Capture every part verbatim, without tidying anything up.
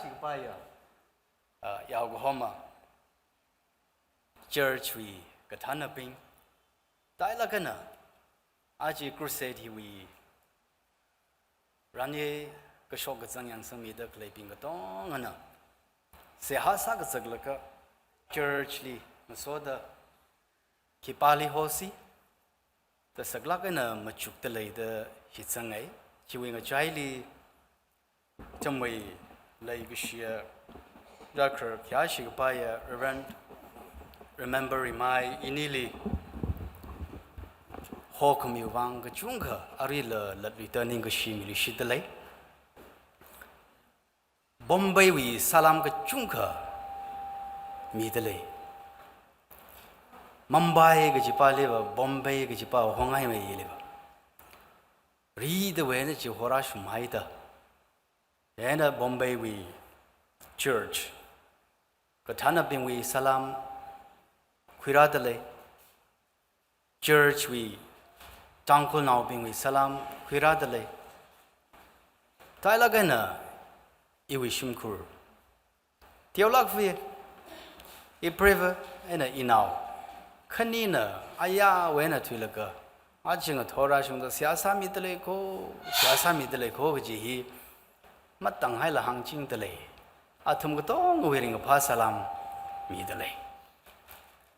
shikapaiya, uh, Yaokahoma church wui kathānabing, tailakana aja crusade hiwui ranye kashok kazang yangsangmida khaleibing katongana seihā sākazaklaga church li ngasoda khipāli hosi da saklāk eina machukda leida shitsanga. Chiwui ngachaili tamwui leikashiya, rakhar khayā shikapaiya Reverend Remember Rimai inili hokhamiwui vang kachungkha aruila latluida ningkashi miluishitda lei. Bombay wui salam kachungkha mida lei. Mumbai kajipāliva Bombay kajipā hongaimeilaga, ridawui eina chi horāshunghaida, eina Bombay wui church kathānabingwui salam khuirāda lei. Church wui Tangkhulnaobingwui salam khuirāda lei. Tailāk eina iwui shimkhur teolāk fui, ipreiva eina inao khanina ayāwui eina thuilaga, aja ngathor rāshungda seihā sāmida lei kho, seihā sāmida lei kho kaji hi matānghaila hāngchingda lei. Athum katongawui ringkaphā salam mida lei.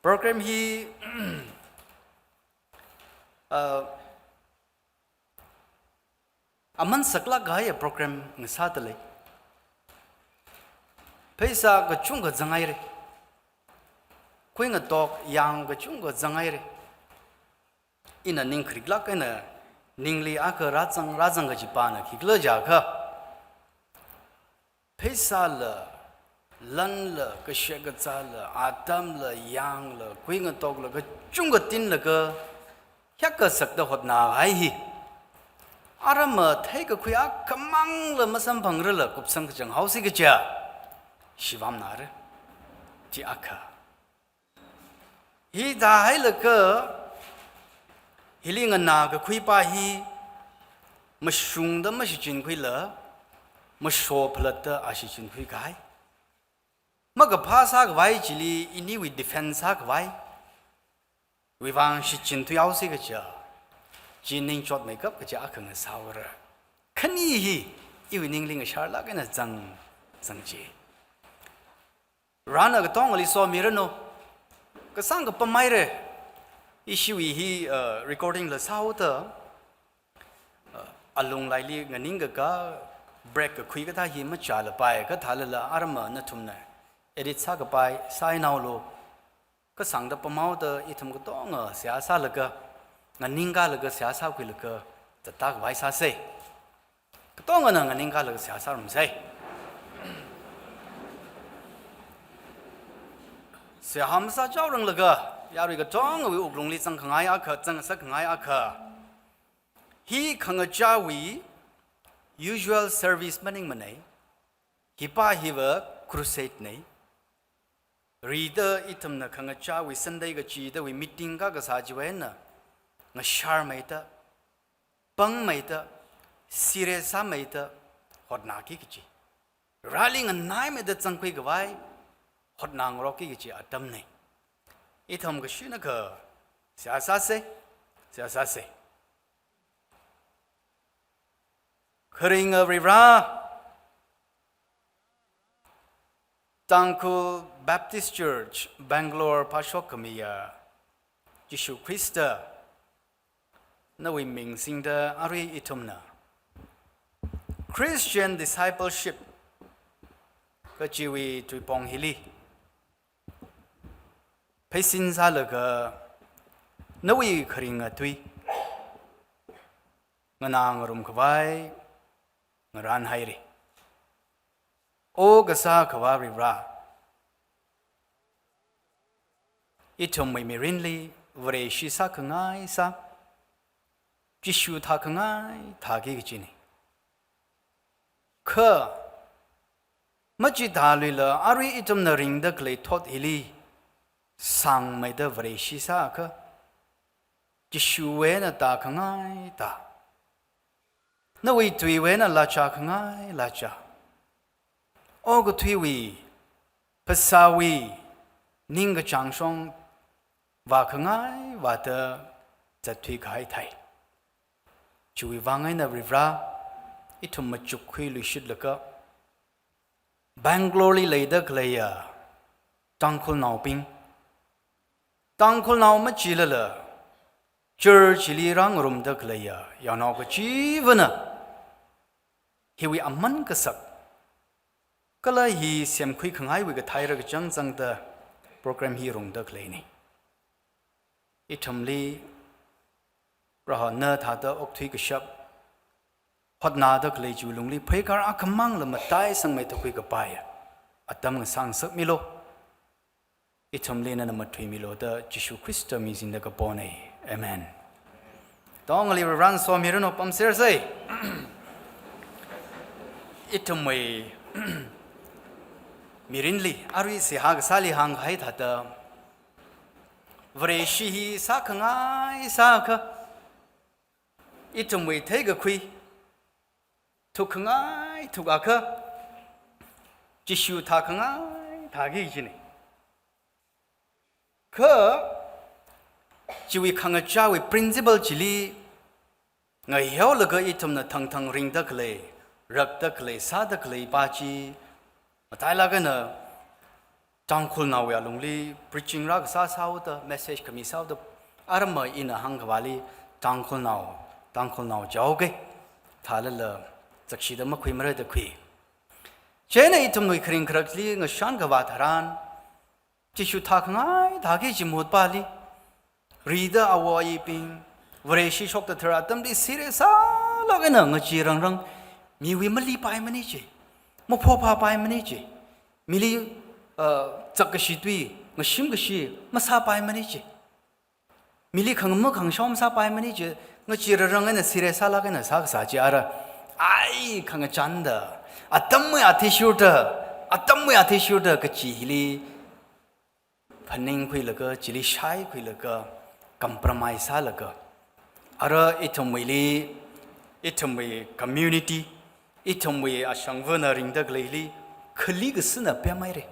Program hi, uh, aman saklāk kahaiya program ngasāda lei. Pheisā kachungkha zanghaira. Kuingatok yang kachungkha zanghaira. Ina ning khariklāk eina ningli akha rāzang, rāzang kachipāna khikhala jiakha, pheisāla, lanla, kashakazāla, atamla, yangla, kuingatokla, kachungkha tinlaga, hiyākha sakda hotnahai hi, aramma theikakhui akhamangla masamphangrarla kupsang kachang haosi kaja shivamnara. Chi akha. Hithāhailaga, hili nganākakhuipā hi mashungda mashichinkhuila, mashophalatta a shichinkhui kahai. Makaphā sākhavai chili iniwui defense sākhavai wui vang shichin thuihaosi kaja, chi ningchotmeikap kaja akha ngasāhaora. Khani hi iwui ningli ngasharlāk eina zang, zangchi. Varena katongali somiranu. Kasāng kapamhaira. Ishiwui hi, uh, recording la sāhaoda, uh, alunglaili nganingkaka break kakhui kathā hi machālapai, kathālala aramma nathumna edit sākapai sāhainaolu. Kasāngda pamhaoda ithum katonga seihā sālaga, nganingkalaga seihā sākhuilaga zatkhavai sāsa. Katongana nganingkalaga seihā sārumsa. Seihā masāchaoranglaga, yarui katongawui wuklungli zangkhangai akha, zangsakngai akha, hi khangachāwui usual service maningmana. Hipā hiva crusade na. Rida ithumna khangachāwui Sunday kachidawui meeting kakasā chiwui eina ngasharmeida, pangmeida, serious sāmeida hotnaki kachi, Vareli nganaimeida zangkhuikhavai hotnangarokki kachi atamna. Ithum kashinakha seihā sāsa, seihā sāsa. Kharinga Varivara, Tangkhul Baptist Church, Bangalore phāshok khamiya Jishu Khrista, nawui ming singda arui ithumna Christian discipleship kachiwui tuipong hili pheisin sālaga nawui kharinga tui nganā ngarumkhavai ngarānhaira. O kasā Akhava Varivara, ithumwui mirinli Vareshi sākhangai sā, Jishu thākhangai thāki kachina. Kha machithāluila arui ithumna ringda khalei thot hili sangmeida Vareshi sākha, Jishuwui eina tākhangai tā, nawui tuiwui eina lachākhangai lachā, okathuiwui, phasāwui, ningkachāng shong vākhangai vāda zatthui kahai thai. Chiwui vang eina Varivara, ithum machukkhui luishitlaga, Bangalore li leida khaleiya Tangkhulnaobing, Tangkhulnao machilala, church li rāngarumda khaleiya yaonao kachivana, hiwui aman kasak, kala hi semkhui khangaiwui kathai rakachang zangda program hi rungda khaleina. Ithumli Prohona thāda okthui kashap hotnada khalei chiwui lungli pheikar akhamangla mataisangmeithui kapaiya atam ngasā ngasakmilu. Ithumli nana mathuimilu da Jishu Khrista mingna kapona. Amen. Tongali Varena somiranu, pamsersa. Ithumwui mirinli, arui seihā kasāli hāngkahai thāda, Vareshi hi sākhangai sākha, ithumwui theikakhui thukkhangai thukakha, Jishu thākhangai thāki kajina. Kha chiwui khangachāwui principle chili ngahiaolaga ithumna thangthang ringda khalei, rakda khalei, sāda khalei pa chi, matailāk eina Tangkhulnaowui alungli preaching rākasā sāhaoda, message khami sāhaoda, arama ina hāngkhavāli Tangkhulnao, Tangkhulnao jaoke, thālala zakshida makhuimara da khui. Chieina ithumwui kharing kharakli ngashankhavā tharan, Jishu thākhangai thāki kaji mahut pali, rida awo ayibing, Vareshi shokta thar atamli serious sālāk eina ngachee rangrang, miwui malipaimana chi, maphophapaimana chi, mili, uh, zakkashi tui, ngashimkashi masāpaimana chi, mili khangama khangashao masāpaimana chi, ngachee rangrang eina serious sālāk eina sākasā chi ara, ai khangachānda, atamwui athishurda, atamwui athishurda kachi hili phaningkhuilaga, chili shaikhuilaga, compromise sālaga, ara ithumwuili, ithumwui community, ithumwui ashangvana ringda khaleili khali kasāna pemhaira.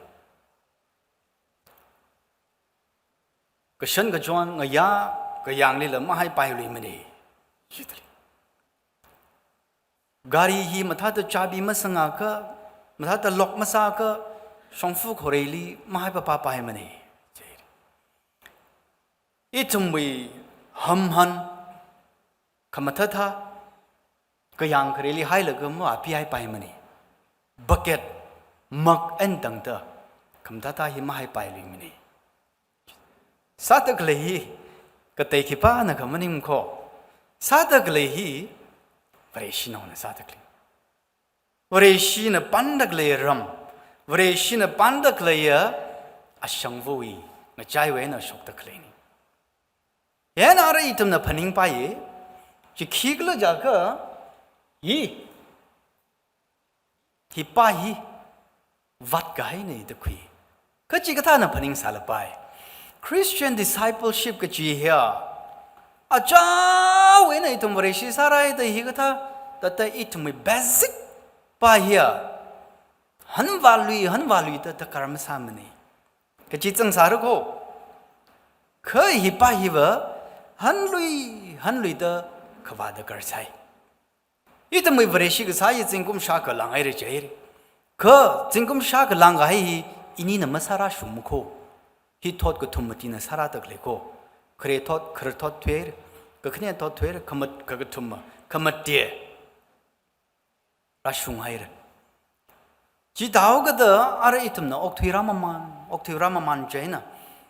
Kashan kachon ngayā kayanglila mahaipailuimana. Shitali. Gari hi mathāda chabi masangakha, mathāda lock masākha, shongfa khoreili mahaipapapaimana. Ithumwui hamhan, khamathāthā, kayang khareli hailaga mavāpihaipaimana. Bucket, mug eina tangda, khamathāthā hi mahaipailuimana. Sāda khalei hi, katei khipānakha maning kho. Sāda khalei hi, Vareshinaona sāda khalei. Vareshina panda khalei ram, Vareshina panda khaleiya ashangvawui ngachaiwui eina shokda khaleina. Chieina ara ithumna phaningpaiya, chi khikhala jiakha, hi, hi pa hi, vātkahaina da khui. Kachikathāna phaningsālapai. Christian discipleship kachi hiya, achaowui eina ithum Vareshi sārai da hikathā, thāda ithumwui basic pa hiya, hanvālui, hanvālui da darkar masāmana. Kachi zangsāra kho. Kha hi pa hiva, hanlui, hanlui da khavā darkar sai. Ithumwui Vareshi kasā hi zingkum shākha langhaira jihaira. Kha zingkum shākha langkahai hi inina masārāshungma kho. Hi thot kathum matina sārāda khalei kho. Khare thot, khare thot thuihaira. Kakhane thot thuihaira, khamat, kakathuma, khamate rāshunghaira. Chithāhaokada ara ithumna okthui rāmaman, okthui rāmaman chieina,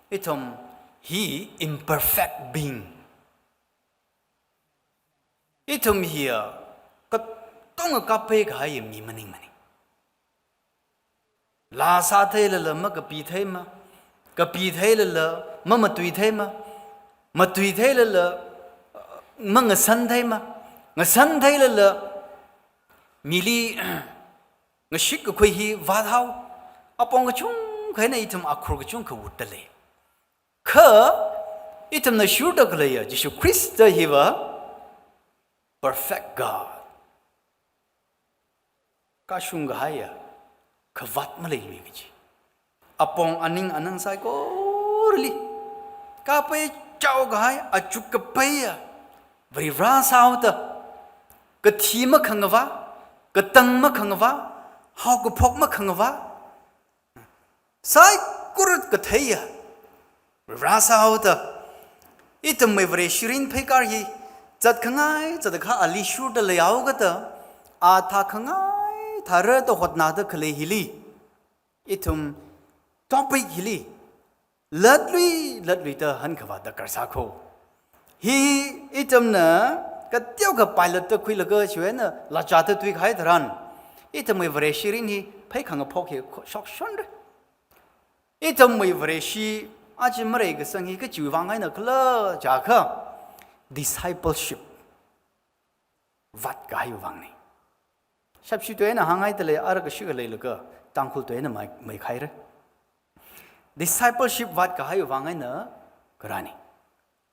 ithum hi imperfect being. Ithum hiya katonga kaphei kahai mi maningmana. Laa sātheilala makapitheima, kapitheilala mamatuitheima, matuitheilala, uh, mangasantheima, ngasantheilala mili ngashit kakhui hi vāthao, apong kachungkha eina ithum akhur kachungkha vutdalei. Kha ithumna shurda khaleiya Jishu Khrista hiva perfect God. Kashung kahaiya, khavāt maleilui kaji. Apong aning anang saikorali kapei chao kahai achuk kapeiya Varivara sāhaoda, kathi makhangavā, katang makhangavā, haokaphok makhangavā, saikora katheiya Varivara sāhaoda, ithumwui Vareshi rinphei kar hi zatkhangai zatakha ali shurda leihaokada, athā khangai thāra da hotnada khalei hili, ithum topic hili latlui latluida hankhavā darkar sākho. Hi ithumna kateokha pilot da khuilaga chiwui eina lachāda tuikahai tharan, ithumwui Vareshi rin hi phei khangaphok hi kho-, shokshonra. Ithumwui Vareshi aja mareikasang hi kachiwui vang eina khala jiakha, discipleship vātkahaiwui vangna. Shapshi tuina hāngngaida lei, ara kashi khaleilaga Tangkhul tuina mai, maikhaira. Discipleship vātkahaiwui vang eina kharāna.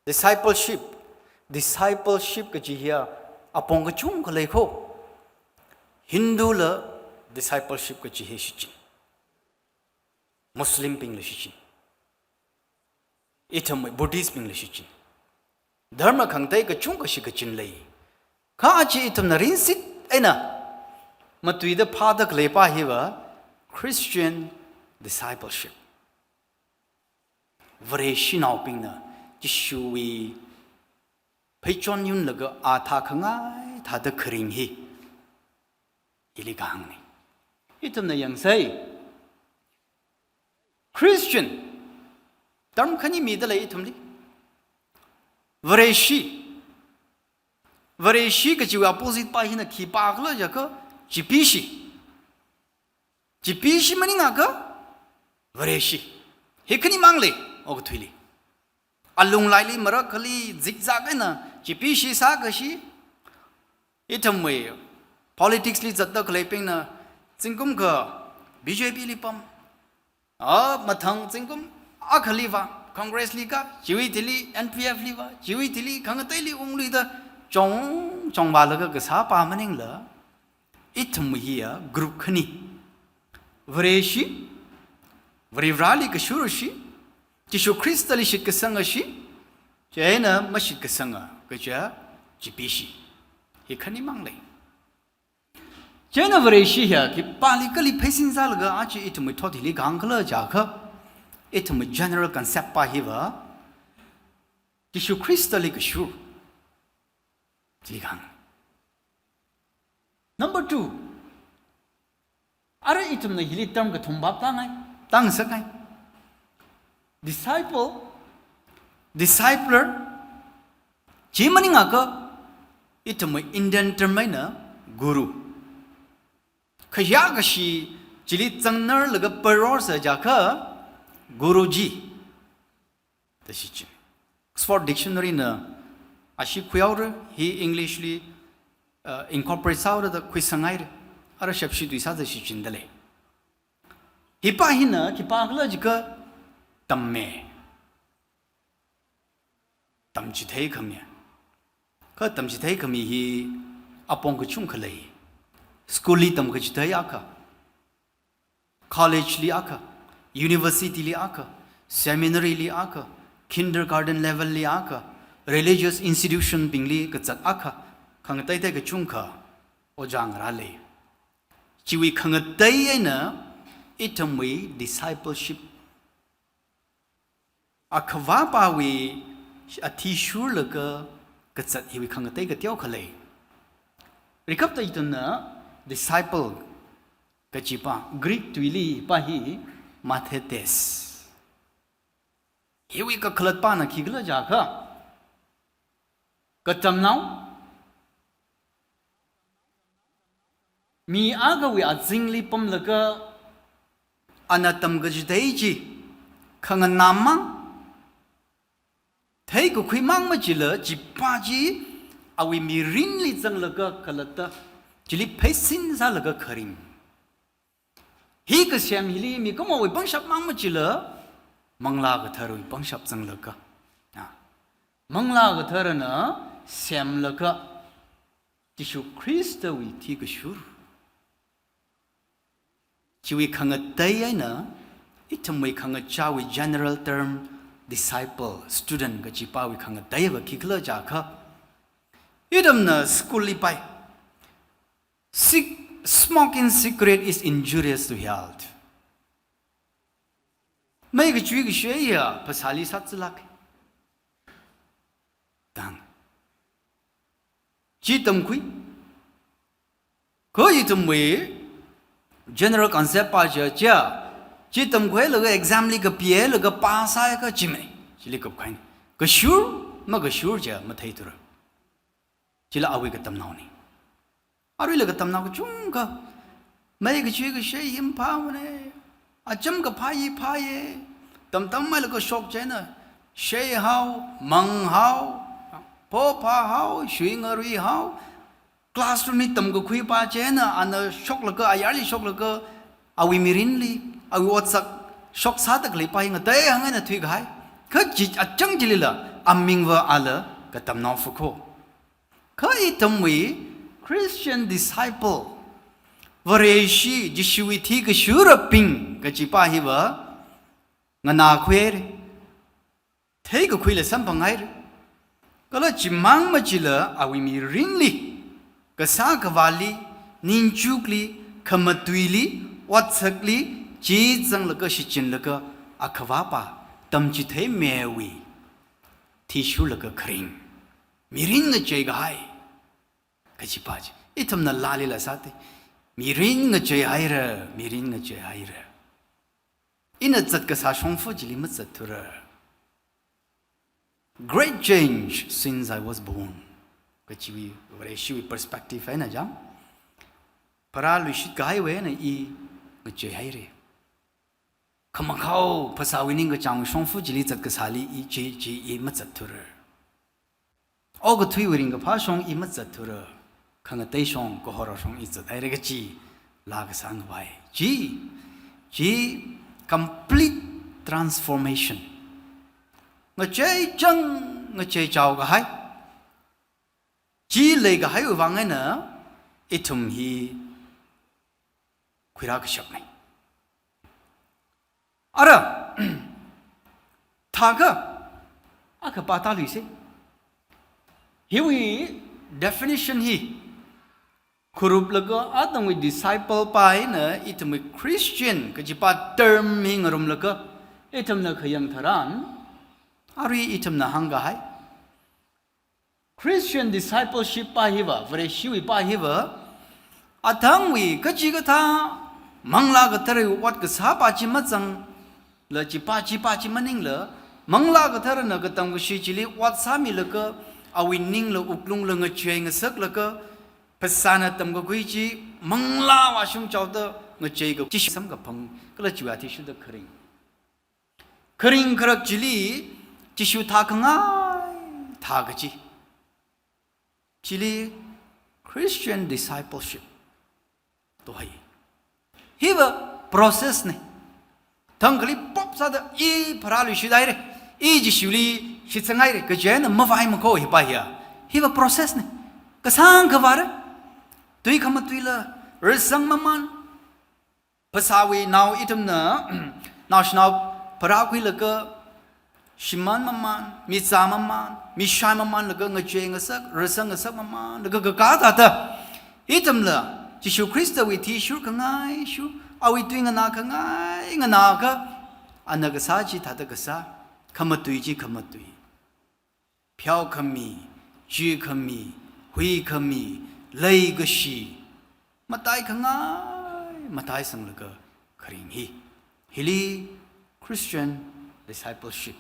Discipleship, discipleship kaji hiya apong kachungkha leikho. Hindula discipleship kaji hi shichin. Muslimbingla shichin. Ithumwui Buddhistbingla shichin. Dharma khangatei kachungkha shikachin lei. Kha aja ithumna ringshit eina matuida phāda khaleipa hiva Christian discipleship. Vareshinaobingna Jishuwui pheichon yunlaga athā khangai thāda kharing hi, hili kahāngna. Ithumna yangsei. Christian, term khani mida lei ithumli. Vareshi. Vareshi kajiwui opposite pa hina khipākhala jiakha, chipeeshi. Chipeeshi maningakha, Vareshi. Hi khanimang lei, okathuili. Alunglaili marakhali zigzag eina chipeeshi sākashi. Ithumwui politicsli zatda khaleibingna zingkum kha BJPli pam. A, mathang zingkum akhaliva Congressli ka, chiwui thili NPFliva, chiwui thili khangateili ungluida chong chongvālaga kasāpa maningla, ithumwui hiya group khani. Vareshi, Varivarali kashurshi, Jishu Khristali shitkasangashi, chieina mashitkasanga kaja chipeeshi. Hi khanimang lei. Chieina Vareshi hiya khipāli kali pheisin sālaga aja ithumwui thot hili kahāng khala jiakha, ithumwui general concept pa hiva Jishu Khristali kashur. Chili kahāng. Number two, ara ithumna hili term kathum phap tāngai, tāngasakngai. Disciple, discipler, chi maningakha ithumwui Indian term eina guru. Khayākashi chili zangnarlaga parorsa jiakha Guruji da shichin. Oxford Dictionaryna ashi khuihaora, hi Englishli, uh, incorporate sāhaora da khuisanghaira. Ara shapshi tui sāda shichinda lei. Hipa hina khipākhala jiakha tamme. Tamchithei khami. Kha tamchithei khami hi apong kachungkha lei. Schoolli tamkachithei akha, collegeli akha, universityli akha, seminaryli akha, kindergarten levelli akha, religious institutionbingli kazat akha, khangateitei kachungkha ojā ngarā lei. Chiwui khangatei eina ithumwui discipleship, akhavāpawui athishurlaga kazat hiwui khangatei kateokha lei. Rikapta ithumna disciple kajipa, Greek tuili pa hi mathetes. Hiwui kakhalatpana khikhala jiakha, katamnao, mi akhawui azingli pamlaga ana tamkachithei chi khanganāmang, theikakhuimang machila, chipa chi awui mirinli zanglaga khalatta, chili pheisin sālaga kharing. Hi kasem hili mikumowui pangshapmang machila, Manglā Katharawui pangshap zanglaga. Ah. Manglā Katharana semlaga Jishu Khristawui thi kashur. Chiwui khangatei eina, ithumwui khangachāwui general term, disciple, student kachipāwui khangateiva khikhala jiakha, ithumna school li pai, "Smoking cigarette is injurious to health." Mei kachui kasheiya phasāli sātsilāk. Tang. Chi tamkhui. Kha ithumwui general concept pa chiya, chi tamkhuilaga exam li kapihailaga pass sāakha chimei. Chili kapkhaina. Kashur, makashur chiya matheithura. Chila awui katamnaona. Aruila katamnao kachungkha, mei kachui kashei hi maphāmana. Acham kaphā hi phāya. Tamtammeilaga shok chieina, sheihao, manghao, phophāhao, shuingaruihao. Classroom li tamkakhui pa chieina, ana shoklaga, ayarli shoklaga, awui mirinli, awui otsak shoksāda khalei pa hi ngatei hāngngaina thuikahai. Kha chi achang chilila, amingva ala katamnao fakho. Kha ithumwui Christian disciple, Vareshi, Jishuwui thikashurabing kachipa hiva, nganākhuihaira. Theikakhuila samphanghaira. Kala chimang machila awui mirinli, kasā kavāli, ningchukli, khamatuili, otsakli, chi zanglaga shichinlaga, akhavā pa, tamchitheimeiwui thishurlaga kharing. Mirin ngacheikahai. Kachipa chi. Ithumna laalila sātei. Mirin ngacheihaira, mirin ngacheihaira. Ina zatkasā shongfa chili mazatthura. Great change since I was born. Kachiwui, Vareshiwui perspective eina jam. Pharāluishitkahaiwui eina i ngacheihaira. Khamakhao phasāwui ningkachāng shongfa chili zatkasāli i chi, chi i mazatthura. Okathuiwui ringkaphā shong i mazatthura. Khangatei shong, kahorā shong i zathaira kachi, laa kasā ngavai. Chi, chi complete transformation. Ngacheichang, ngacheichaokahai. Chi leikahaiwui vang eina, ithum hi khuirākashapna. Ara, thākha, akha pātāluisa. Hiwui definition hi, khuruplaga atangwui disciple pa eina ithumwui Christian kachipa term hi ngarumlaga, ithumna khayang tharan, arui ithumna hāngkahai. Christian discipleship pa hiva, Vareshiwui pa hiva, athangwui kachikathā Manglā Katharawui ot kasā pa chi mazangla, chipa, chipa chi maningla, Manglā Katharana katam kashi chili ot sāmilaga, awui ningla wuklungla ngachei ngasaklaga, phasāna tamkakhui chi, manglā vāshungchaoda ngacheika, chi samkaphang, kala chiwui athishurda kharing. Kharing kharak chili, Jishu thākhangai, thākachi. Chili Christian discipleship. Tohai. Hiva process na. Thangkhali pop sāda i pharāluishithaira. I Jishuli shitsanghaira. Kaji eina mavai makho hipa hiya. Hiva process na. Kasāng kavāra. Tui khamatuila. Rasang mamān. Phasāwui nao ithumna, naoshinao pharākhuilaga, shimān mamān, mizā mamān, mishai mamānlaga ngachei ngasak, rasang ngasak mamānlaga kakā thāda. Ithumla, Jishu Khristawui thishur khangaishu, awui tui nganā khangai, nganākha, ana kasā chi thāda kasā, khamatui chi khamatui. Pheokhami, chikhami, huikhami, leikashi, mataikhangai, mataisanglaga kharing hi. Hili Christian discipleship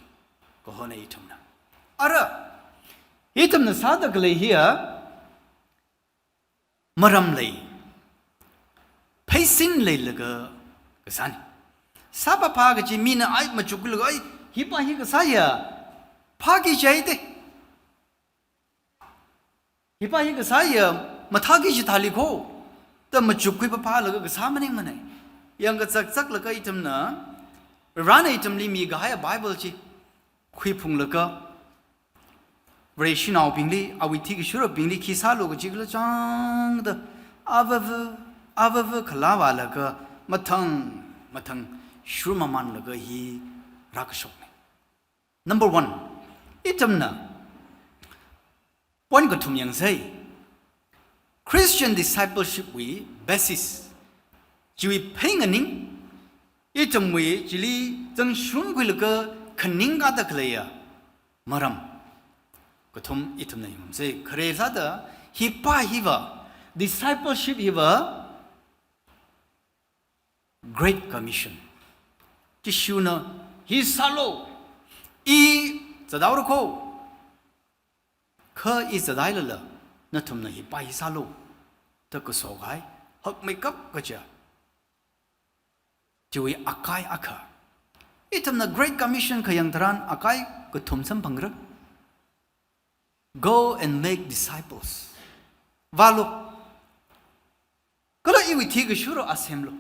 kahona ithumna. Ara, ithumna sāda khalei hiya, maram lei, pheisin leilaga kasāna. Sāpaphā kachi mina ai machuklaga ai, hipa hi kasā hiya, phāki jihaida. Hipa hi kasā hiya, mathāki jithāli kho, da machukkhui paphālaga kasā maningmana. Yangkazak zaklaga ithumna, Varena ithumli mikahaiya Bible chi khuiphunglaga, Vareshinaobingli, awui thikashurabingli khi sālu kaji khala chāngda, avava, avava khalāvālaga, mathang, mathang shurmamanlaga hi rākashokna. Number one, ithumna point kathum yangsei. Christian discipleship wui basis, chiwui phei nganing, ithumwui chili zangshungkhuilaga khaning kathā khaleiya maram kathum ithumna yangumsei. Khare sāda, hipa hiva, discipleship hiva, Great Commission. Jishuna, "Hi sālu, i zathaora kho. Kha i zathailala, nathumna hipa hi sālu," da kaso kahai, hakmeikap kaja. Chiwui akai akha. Ithumna Great Commission khayang tharan akai kathum samphangra. "Go and make disciples." Vālu. Kala iwui thikashura semlu.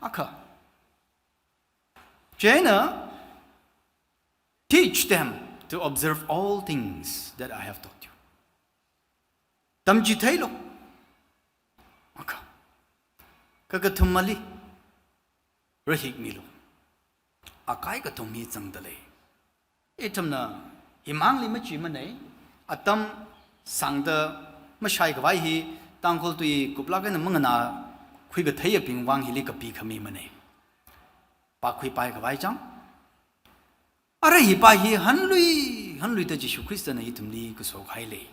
Akha. Chieina, "Teach them to observe all things that I have taught you." Tamchitheilu. Akha. Kakathumali, rahikmilu. Akai kathum hi zangdalei. Ithumna himangli machimanei, atam sāngda mashaikhavai hi, Tangkhul tui kuplāk eina manganākhui katheiyabing vang hili kapi khami manei. Pākhuipai khavai chang. Ara hipa hi hanlui, hanluida Jishu Khristana ithumli kaso kahailei.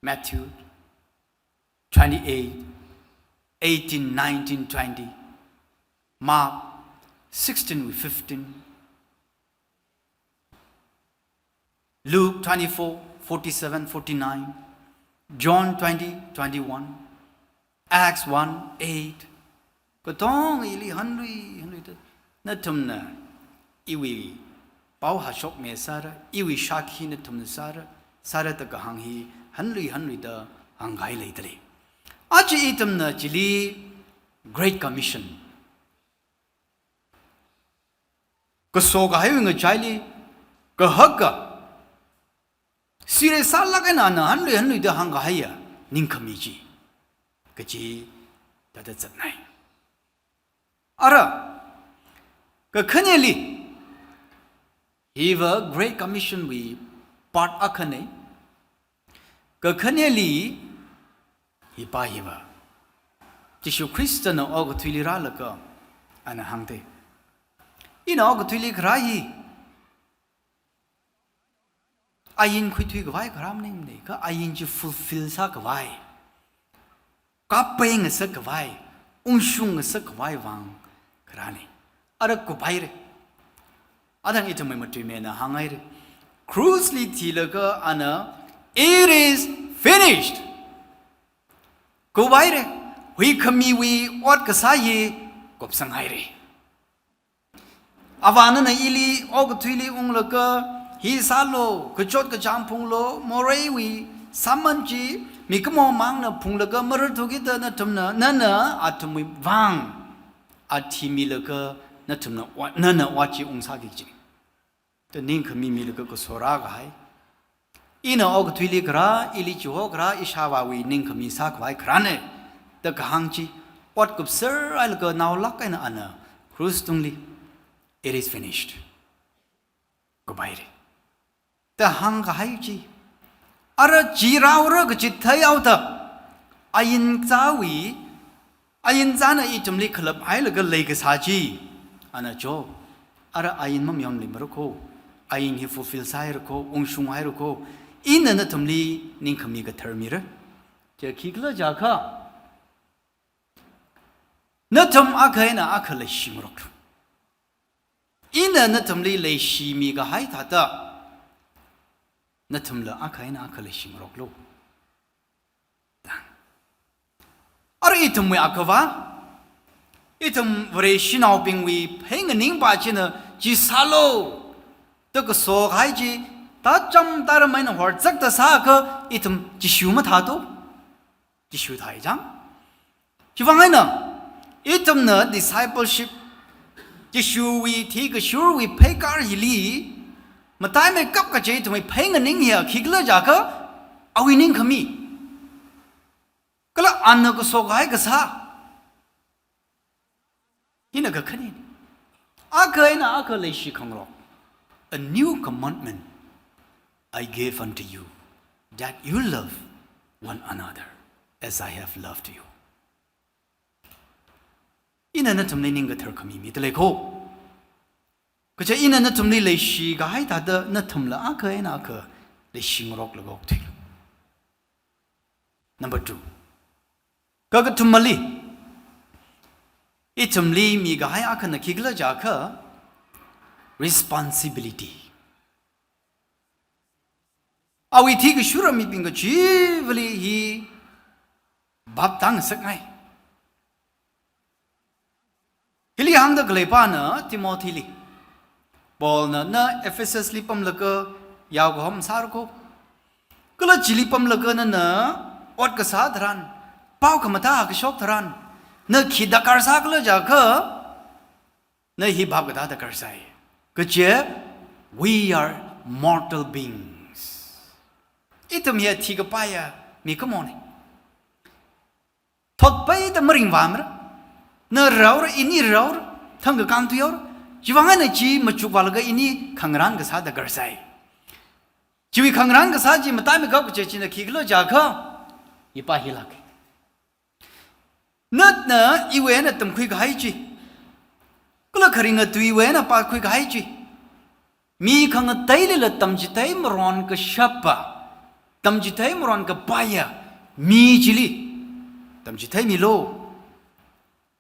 Matthew twenty-eight, eighteen, nineteen, twenty. Mark sixteen wui fifteen. Luke twenty-four, forty-seven, forty-nine. John twenty, twenty-one. Acts one eight. Katonga ili hanlui, hanluida, nathumna iwui pao hashokmi sāra, iwui shākhi nathumna sāra, sāra da kahāng hi hanlui, hanluida hāngkahai leidalei. Aja ithumna chili Great Commission kaso kahaiwui ngachaili, kahaka, serious sālāk eina ana hanlui, hanluida hāngkahaiya ningkhami chi, kachi thāda zatnei. Ara, kakhaneli, hiva Great Commission wui part akhanei. Kakhaneli, hipa hiva, Jishu Khristana okathuili rālaga, ana hāngdalei. Ina okathuili kharā hi, ain khuithui khavai kharā maningmanei, kha ain chi fulfill sākhavai, kapai ngasakkhavai, ungshung ngasakkhavai vang kharānei. Ara kuphaira. Athang ithumwui matuimena hānghaira. Cross li thilaga ana, "It is finished." Kuphaira. Huikhamiwui ot kasā hi kupsanghaira. Avāna ili okathuili unglaga, "Hi sālu, kachot kachāng phunglu, moreiwui sāman chi mikumo mangna phunglaga mararthu kida nathumna, nana athumwui vang athimilaga nathumna ot, nana ot chi ungsāki," kaji. Da ningkhami milaga kaso rākahai. Ina okathuili kharā, ili chiho kharā, ishāvāwui ningkhami sākhavai kharānei, da kahāng chi, ot kupserhailaga naolāk eina ana, cross tungli, "It is finished." Kuphaira. Da hāngkahai chi. Ara chi rāhaora kachi theihaoda, ain zāwui, ain zāna ithumli khalap hailaga leikasā chi, ana cho, ara ain mamayonluimara kho, ain hi fulfill sāhaira kho, ungshunghaira kho, ina nathumli ningkhami katharmira. Chi khikhala jiakha, nathum akha eina akha leishingaroklu. Ina nathumli leishimikahai thāda, nathumla akha eina akha leishingaroklu. Ara ithumwui akhava, ithum Vareshinaobingwui phei nganingpa china chi sālu, da kaso kahai chi, tacham taram eina horzakta sākha ithum Jishu mathāto. Jishu thāi chang. Chivang eina, ithumna discipleship, Jishuwui thikashurwui pheikar hili, mataimeikap kaje ithumwui phei nganing hiya khikhala jiakha, awui ningkhami. Kala ana kaso kahai kasā. Hina kakhanina. Akha eina akha leishi khangarok. A new commandment I give unto you, that you love one another as I have loved you. Ina nathumli ningkathar khami midalei kho. Kaja ina nathumli leishi kahai thāda nathumla akha eina akha leishi ngaroklaga okthuilu. Number two. Kakathumali, ithumli mikahai akhana khikhala jiakha responsibility. Awui thikashura mibing kachivali hi bhap tāngasakngai. Hili hāngda khalei pāna Timothyli. Paulna na Ephesusli pamlaga yaokahom sāra kho. Kala chili pamlaga nana ot kasā tharan, pao khamathā kashok tharan, na khi darkar sākhala jiakha, na hi bhap kathā darkar sai. Kaje, we are mortal beings. Ithum hi thikapaiya mikumona. Thotpaida maringvāmara. Na raora, ini raora, thangkakāng thuihaora. Chiwuivang eina chi machukvālaga ini khangarān kasā darkar sai. Chiwui khangarān kasā chi mataimei kap kaje china khikhala jiakha, ipā hilāk. Natna iwui eina tamkhui kahai chi, kala kharinga tuiwui eina pākhui kahai chi, mi khangateilila tamchithei maron kashapa, tamchithei maron kapaiya mi chili tamchitheimilu.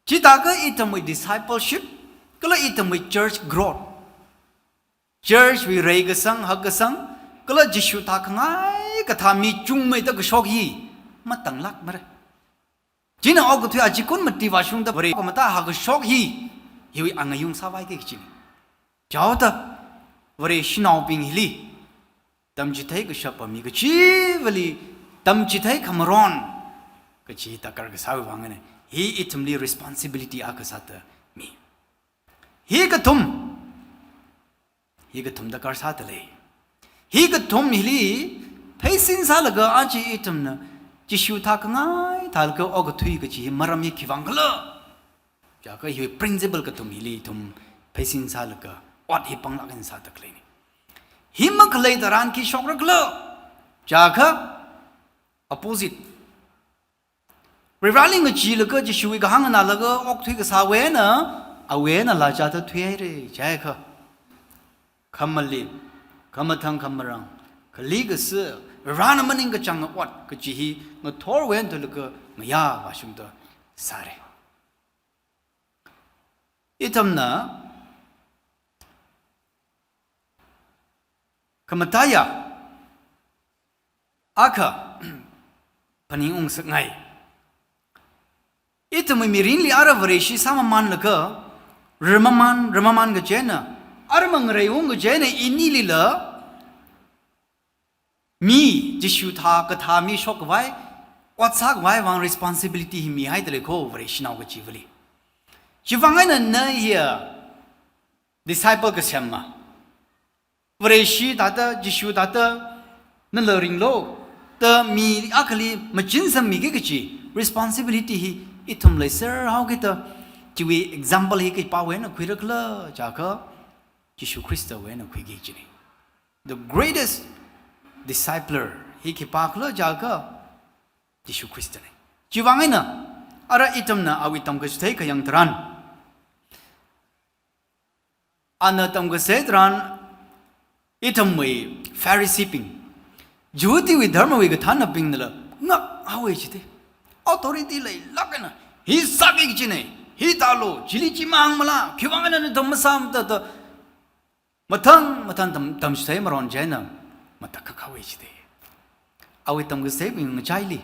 Chithākha ithumwui discipleship, kala ithumwui church growth. Church wui reikasang, hakkasang, kala Jishu thākhangai kathā mi chungmeida kashok hi matanglākmara. China okathui achikun mati vāshungda Vare khamathā hakkashok hi, hiwui angayung sāvaiki kachina. Chaoda, Vareshinaobing hili tamchithei kashapa mi kachivali tamchithei khamaron kachi darkar kasāwui vang eina, hi ithumli responsibility akha sāda mi. Hi kathum, hi kathum darkar sādalei. Hi kathum hili pheisin sālaga aja ithumna Jishu thākhangai thālaga okathui kachi hi maram hi khiwuivang khala jiakha, hi principle kathum hili ithum pheisin sālaga ot hi panglāk eina sāda khaleina. Hi makhalei tharan khi shokra khala jiakha, opposite. Varivarali ngacheelaga Jishuwui kahāng nganālaga okthui kasāwui eina, awui eina laa chāda thuihaira jiakha, khamalip, khamathang khamarang, khali kasa, Varena maningkachānga ot kachi hi ngathorwui eina thuilaga ngayā vāshungda sāra. Ithumna khamathāya akha phaningung ngasakngai. Ithumwui mirinli ara Vareshi sāmamanlaga, rarmaman, rarmaman kajina, ara mangareiung kajina inilila, mi, Jishu thākathā mi shokkhavai, ot sākhavai vang responsibility hi mihaidalei kho Vareshinao kachivali. Chiwuivang eina na hiya disciple kasema, Vareshi thāda, Jishu thāda, nala ringlu da mi akhali machin semmiki kachi responsibility hi ithum leiser haokida, chiwui example hi khipāwui eina khuira khala jiakha, Jishu Khristawui eina khuiki kachina. The greatest discipler hi khipā khala jiakha, Jishu Khristana. Chiwuivang eina, ara ithumna awui tamkachithei khayang tharan, ana tamkachithei tharan, ithumwui Phariseebing, Jihudiwui dharmawui kathānnabingnala ngākhaowa chida. Authority leilāk eina, hi sāki kachina, hi tālu, chili chi mahāngmala, khiwuivang eina nathum masāmada da, mathang mathang tam, tamchithei maron chieina matakhak haowa chida. Awui tamkachitheibing ngachaili,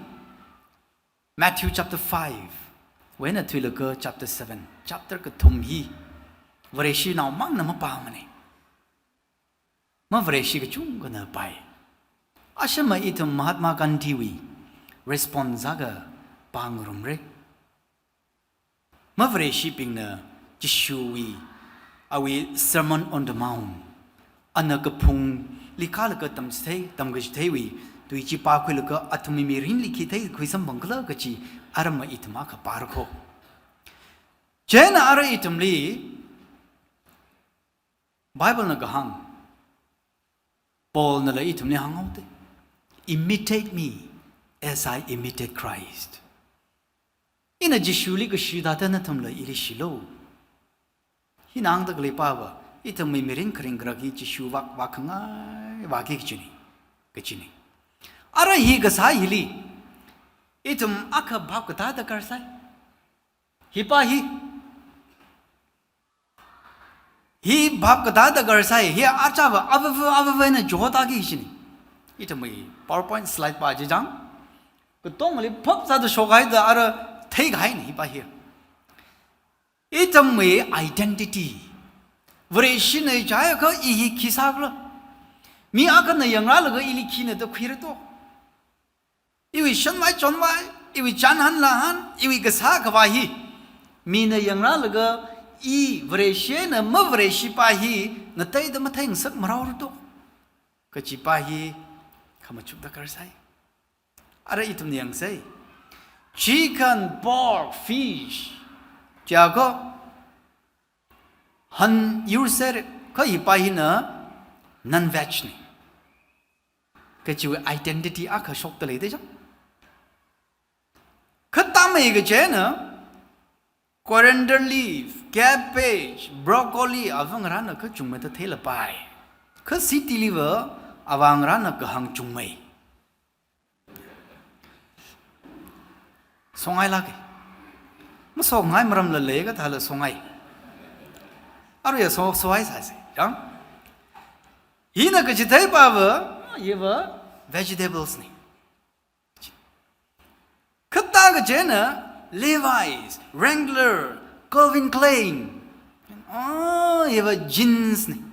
Matthew chapter five wui eina thuilaga chapter seven, chapter kathum hi Vareshinao mangna mapāmana. Mavareshi kachungkhana pāi. Ashama ithum Mahatma Gandhiwui response akha pāngarumra. Mavareshibingna Jishuwui, awui Sermon on the Mount, ana kaphungli kālaga tamchithei, tamkachitheiwui tui chi pākhuilaga athumwui mirinli khi theikhui samphang khala kachi arama ithum akha pāra kho. Chieina ara ithumli Bible na kahāng, Paul nala ithumli hānghaoda, "Imitate me as I imitate Christ." Ina Jishuli kashi thāda nathumla ili shilu. Hina hāngda khalei pava, ithumwui mirin kharing kharak hi Jishu vak, vak khangai, vak kachini, kachini. Ara hi kasā hili, ithum akha bhap katāda karsai. Hipa hi, hi bhap katāda karsai, hi achava, avava, avava na jota kachini. Ithumwui PowerPoint slide pa chi chang, katongli phap sāda shokhaida ara theikahai ni hipa hi. Ithumwui identity. Vareshina chaya kha i hi khi sākhala. Mi akhana yangrālaga ili khina da khuira to. Iwui shanvai chonvai, iwui chānhan lāhan, iwui kasā khavā hi. Mina yangrālaga i Vareshina mavareshipa hi ngateida matheingasak maraora to. Kachipa hi khamachukda karsai. Ara ithumna yangsai. Chicken, pork, fish. Chiyakha han yur sāra, kha hipa hina non-veg ni. Kachiwui identity akha shokta lei de chang. Kha tamei kachina, coriander leaf, cabbage, broccoli, ava ngarāna kachungmeida theilapai. Kha city liva, ava ngarāna kahāng chungmei. Songai lāka. Masongai maramla lei kathāla songai. Aruiya so, songai sāsa. Chang? Hina kachithei pava, hiva vegetables ni. Kha ta kachina Levi's, Wrangler, Calvin Klein. Oh, hiva jeans ni.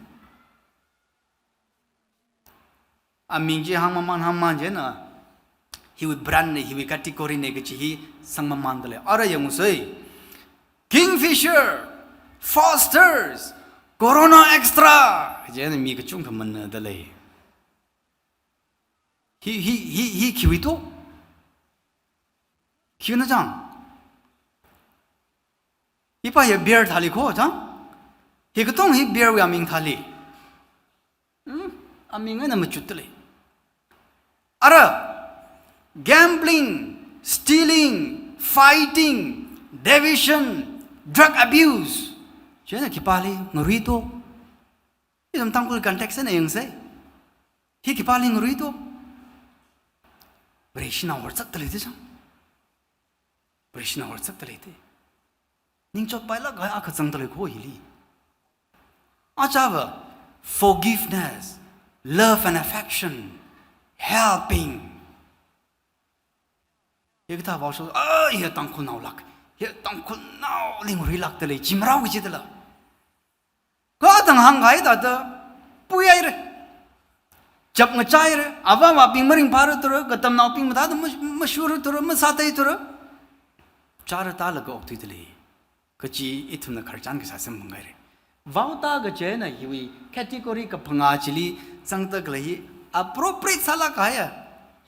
Aming chi hāngmaman hāngmaman china, hiwui brand ni, hiwui category ni kachi hi sangmamanda lei. Ara yangsai. Kingfisher, Foster's, Corona Extra. China mi kachungkha manada lei. Hi, hi, hi, hi khiwui to? Khiwuina chang? Hipa hi beer thāli kho chang? Hi katong hi beer wui aming thāli. Hmm? Aming eina machutta lei. Ara, gambling, stealing, fighting, division, drug abuse. China khipāli ngarui to? Ithum Tangkhul context eina yangsai. Hi khipāli ngarui to? Vareshina horsakta lei de chang. Vareshina horsakta lei de. Ningchot pailāk kahai akha zangda lei kho hili. Achava, forgiveness, love and affection, helping. Hikathā vaosho, ah, hi Tangkhulnao lāk, hi Tangkhulnaoli ngaruilākda lei, chi marao kachida la. Kha tang hāngkahai thāda, puihaira. Chap ngachaira, avāvabing maringphāra thura, katamnaobing mathāda ma-, mashura thura, masāthei thura. Chara tālaga okthuida lei. Kachi ithumna khararchan kasā samphang kahaira. Vaoda kachina hiwui category kaphangā chili zangda khalei hi appropriate sālāk kahaiya.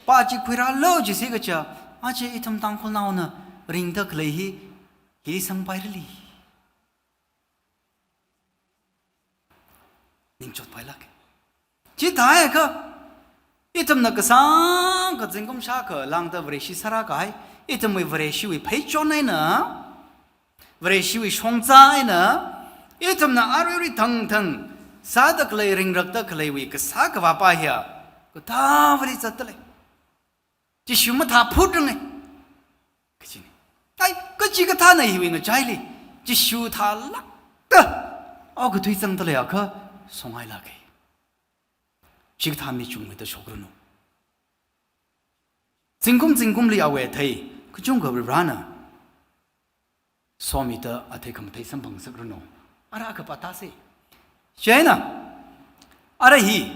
Pa chi khuirālu jisi kacha, aja ithum Tangkhulnaona ringda khalei hi, hi sangpaira lei. Ningchot pailāka. Chithākha, ithumna kasāngkha zingkum shākha lāngda Vareshi sārākahai, ithumwui Vareshiwui pheichon eina, Vareshiwui shongza eina, ithumna aruirui thangthang sāda khalei, ringrakda khaleiwui kasā kavāpa hiya, kathāvali zatda lei. Jishu mathāphut rangai. Kachina. Ai, kachikathāna hiwui ngachaili Jishu thālākda okathui zangda leiakha songailāka. Chikathā mi chungmeida shokranu. Zingkum zingkumli awui athei kachungkha Varena somida athei khamathei samphangsakranu. Ara akha pa tāsa. Chieina, ara hi,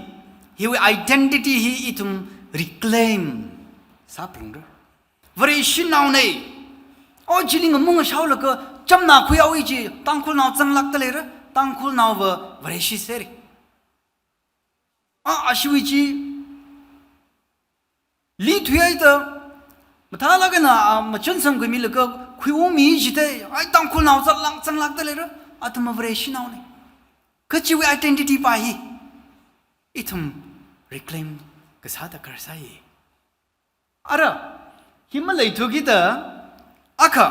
hiwui identity hi ithum reclaim sāphalungra. Vareshinaona. O chili ngamung ngashaolaga chamna khuihaowa chi, Tangkhulnao zanglākda leira, Tangkhulnaova Vareshi sāra. A, ashiwui chi, li thuihaida, mathālāk eina, a, machun samkhuimilaga khuiungmi jida, ai Tangkhulnao zatlāk zanglākda leira, athum Vareshinaona. Kha chiwui identity pa hi ithum reclaim kasā darkar sai. Ara, hi maleithu kida, akha,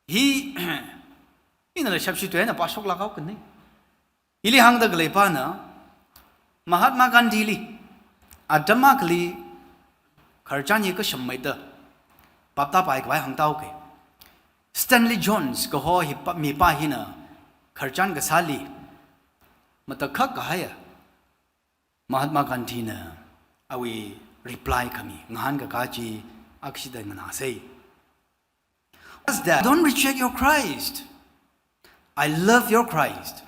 hi, inala shapshi tuina pāshoklāk haokani. Hili hāngda khalei pana, Mahatma Gandhi li, atam akhali khararchan hi kasham maida, pāptā pai khavai hāngthuke. Stanley Jones kaho hi pa, mipa hina, khararchan kasāli, matakhak kahaiya, Mahatma Gandhi na awui reply khami, ngahānkakā chi akshida nganāsei. Just that, don't reject your Christ. I love your Christ.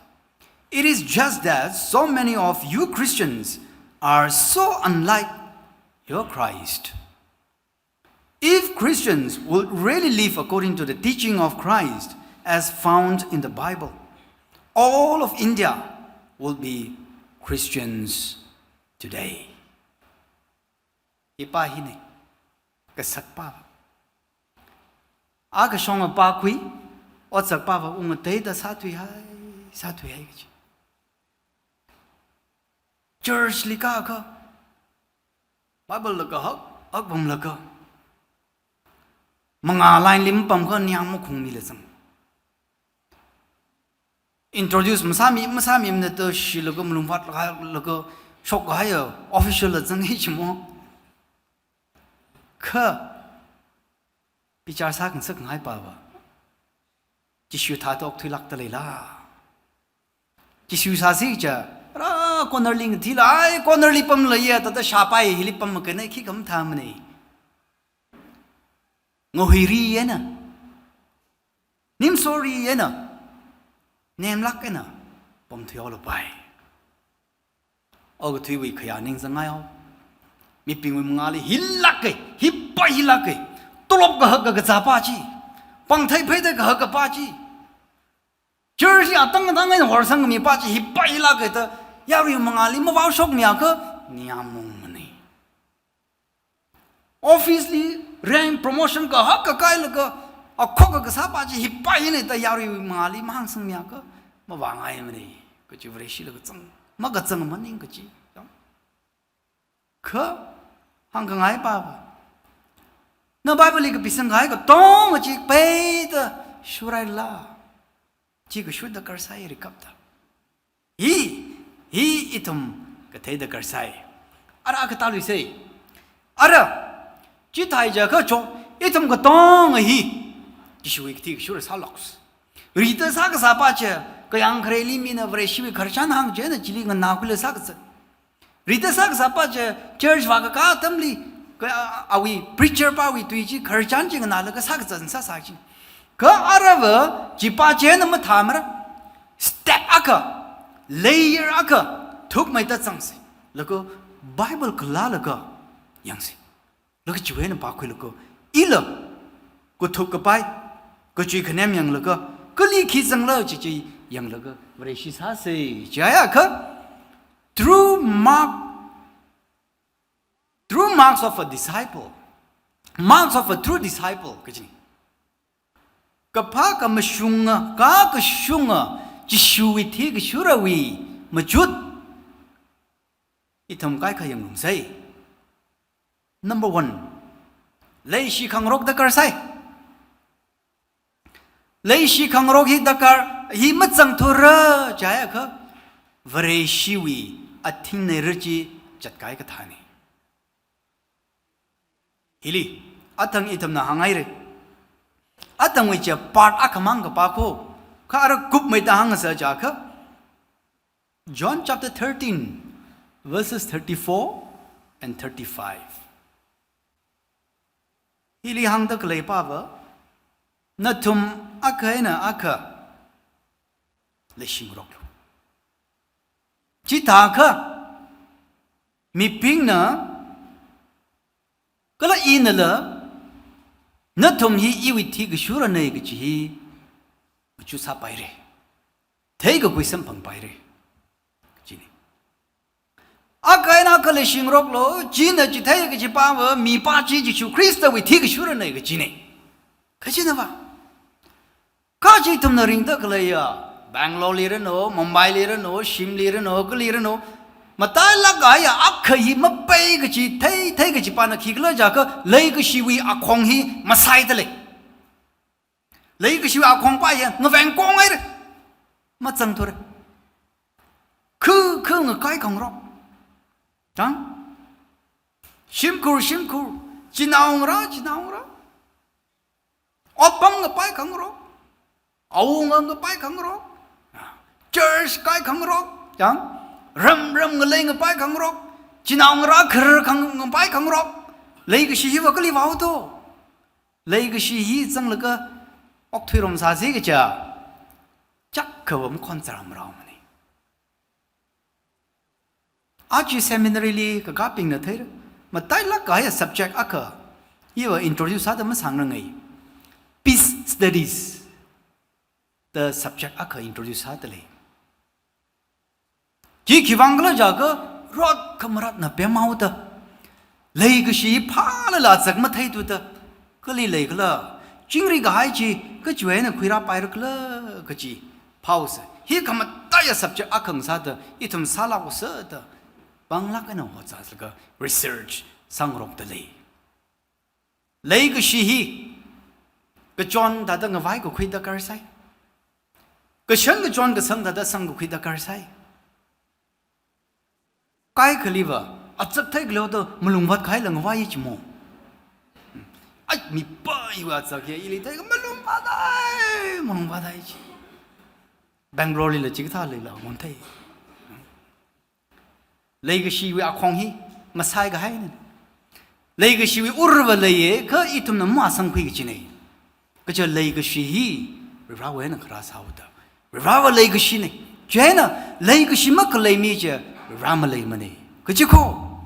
It is just that so many of you Christians are so unlike your Christ. If Christians would really live according to the teaching of Christ as found in the Bible, all of India would be Christians today. Hi pa hina, kasakpa. A kashong a pa khui, otsakpa va ungateida sāthuihai, sāthuihai kachi. Church li kākha, Bible la kahak, hak pamlaga, mangā line li mapamkha ningyāng makhungmila zang. Introduce masāmi, masāmi maningla shilaga malungvat laga, laga shokkahaiya official la zang hi chimo. Kha, bichar sākhangasak ngai pa va, Jishu thāda okthuilākda leila. Jishu sāsi cha, ara corner li ngathila, ai corner li pamlaya, thāda shāpai hili pammakhanei, khikha mathāmanei. Ngahuiri eina, nimsori eina, nemlāk eina pamthuihaolapai. Okathuiwui khayā ningzangngaihao. Mibingwui mangāli hilāke, hi pa hilāke. Tolop kahaka kazāpa chi, pāngthei pheida kahaka pa chi, church li atang atang eina horsangmi pa chi hi pa hilāke da yaruiwui mangāli mavaoshokmiakha, ningyāng maungmanei. Office li rank promotion kahak kakailaga, akhok kasāpa chi hi pa hina da yaruiwui mangāli mahāngsangmiakha, mavāngaimanei. Kachi Vareshi la kazang, makazang maning kachi. Kha, hāngkhangai pa va, na Bible li kapisangkahai katonga chi peida shurhaila. Chi kashur darkar sai rikapta. Hi, hi ithum kathei darkar sai. Ara akha tāluisei. Ara, chithāi jiakha cho, ithum katonga hi Jishuwui kathi kashur sāloks. Rida sākasāpa chi, kayāng khareli mina Vareshiwui khararchan hāng chieina chili nganākhuila sākazat. Rida sākasāpa chi, church vākakā atamli, ka, a, awui preacher pawui tui chi, khararchan chi nganālaga sākazat sāsā chi. Kha ara va, chipa chieina mathāmara. Step akha, layer akha, thukmeida zangsi. Laga Bible khalālaga yangsi. Laga chiwui eina pākhuilaga, ila kathuk kapai, kachui khanem yanglaga, kali khi zangla chi chi yanglaga, Vareshi sāsei, chiakha, true mark, true marks of a disciple, marks of a true disciple, kachi. Kaphā kamashunga, kakashunga, Jishuwui thikashurawui machut, ithum kaikha yangrumsei. Number one, leishi khangarok darkar sai. Leishi khangarok hi darkar, hi mazangthura jiakha, Vareshiwui athingnei ra chi chatkahai kathānei. Hili, athang ithumna hānghaira. Athangwui chi part akhamang kapā kho, kha ara kupmeida hāngsa jiakha, John chapter thirteen, verses thirty-four and thirty-five. Hili hāngda khalei pa va, nathum akha eina akha leishingaroklu. Chithākha, mibingna, kala inala, nathum hi iwui thikashuranei kachi hi, machut sāpaira. Theikakhui samphangpaira. Kachina. Akha eina akha leishingaroklu, china chithei kachipa va, mipa chi Jishu Khristawui thikashuranei kachinei. Kachinava. Kachi ithumna ringda khaleiya, Bangalore li ranu, Mumbai li ranu, Shim li ranu, kali ranu, matailak kahaiya akha hi mapai kachi, thei, thei kachi pana khikhala jiakha, leikashiwui akhong hi masaida lei. Leikashiwui akhong pa hi ngaveng kong haira. Mazangthura. Khu, khu ngakai khangarok. Chang? Shimkhur, shimkhur. Chinaongarā, chinaongarā. Otpam ngapai khangarok. Awunga ngapai khangarok. Church kai khangarok. Chang? Ram, ram ngalei ngapai khangarok. Chinaongarā khar khang, ngapai khangarok. Leikashi hiva kali vāhaoda. Leikashi hi zanglaga okthuirom sāsi kaja, chak kava makhon tsaram rao mani. Achi seminary li kakābingna theira, matailak kahaiya subject akha, iva introduce sāda masāngranga. Peace studies da subject akha introduce sāda lei. Chi khiwuivang khala jiakha, rot khamaratna pemhaoda. Leikashi phālala zak matheithuda. Kali leikhala. Chingri kahai chi, kachiwui eina khuirāpaira khala, kachi. Phaosa. Hi khamataiya subject akha ngasāda, ithum sālākhaosa da. Panglāk eina hotsālaga research sāngarokda lei. Leikashi hi, kachon thāda ngavai kakhui darkar sai. Kashan kachon kasang thāda sang kakhui darkar sai. Kaikhaliva, atsak theikhaleo da malungvāt kahaila ngavai chimo. Ai, mipā hiva atsak hi ili thei malungvātai, malungvātai chi. Bangalore lila chikathā leila, mon thei. Leikashiwui akhong hi masai kahaina. Leikashiwui urva leiya, kha ithumna masangkhui kachina. Kaja leikashi hi, Varivarawui eina kharā sāhaoda. Varivarava leikashina. Chieina, leikashi makhalei mi chi, Varivara maleimana. Kachi kho.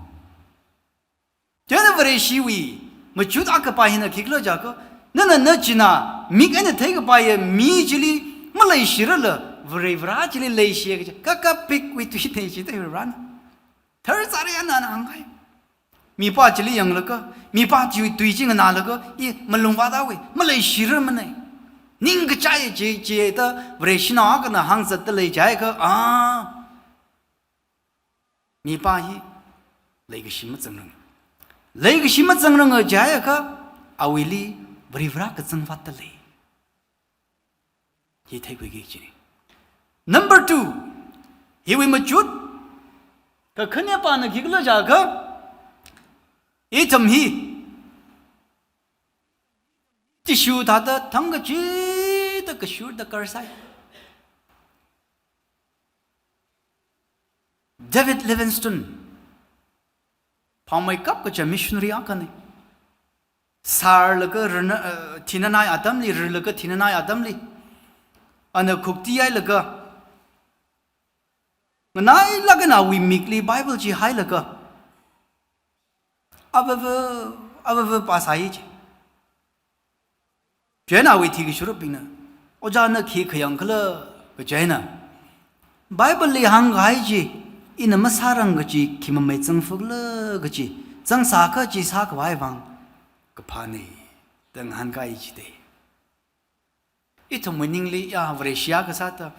Chieina Vareshiwui machut akha pa hina khikhala jiakha, nana nachinā mik eina theikapaiya mi chili maleishirala, Varivara chili leishiya kaja, kakapikwui tui thei chi thei Varivarana. Tharzari ana ana hānghai. Mipā chili yanglaga, mipā chiwui tui chi nganālaga, i malungvāthaowa, maleishirarmana. Ningkachai chi, chida Vareshinao akhana hāngzatda lei jiakha, ah. Mipā hi leikashi mazangranga. Leikashi mazangranga jiakha, awuili Varivara kazang vātda lei. Hi theikhuiki kachina. Number two, hiwui machut, kakhane pana khikhala jiakha, ithum hi, Jishu thāda thangkachida kashurda karsai. David Livingstone, phaomeikap kaja missionary akhana. Sārlaga rana, eh, thinanai atamli, rirlaga thinanai atamli. Ana khukti hailaga. Nganailāk eina awui mikli Bible chi hailaga. Avava, avava pāsai chi. Chieina awui thikashurabingna, "Ojā na khi khayang khala?" kaja eina, "Bible li hāngkahai chi, ina masārang kachi, khi mamei zangfukla kachi, zangsā kachi sākhavai vang kaphāna," da ngahānkai chida. Ithumwui ningli ya Vareshi akha sāda,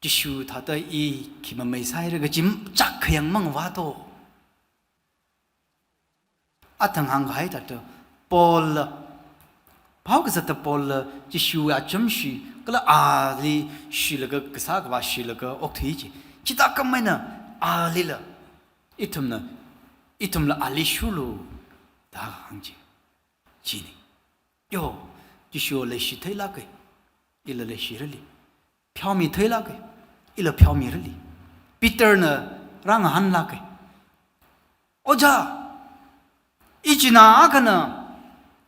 Jishu thāda i khi mamei sāhaira kachi chak khayang mangvāto. Athang hāngkahai thāda, Paul la, phao kazata Paul la, Jishuwui acham shi, kala ali shilaga, kasā khavā shilaga okthui chi. Chithākhameina alila, ithumna, ithumla ali shurlu, da hāng chi. China. Yo, Jishu leishi theilāka, ila leishirali. Pheomi theilāka, ila pheomirali. Peter na rāngahānlāka. Ojā, ichinā akhana,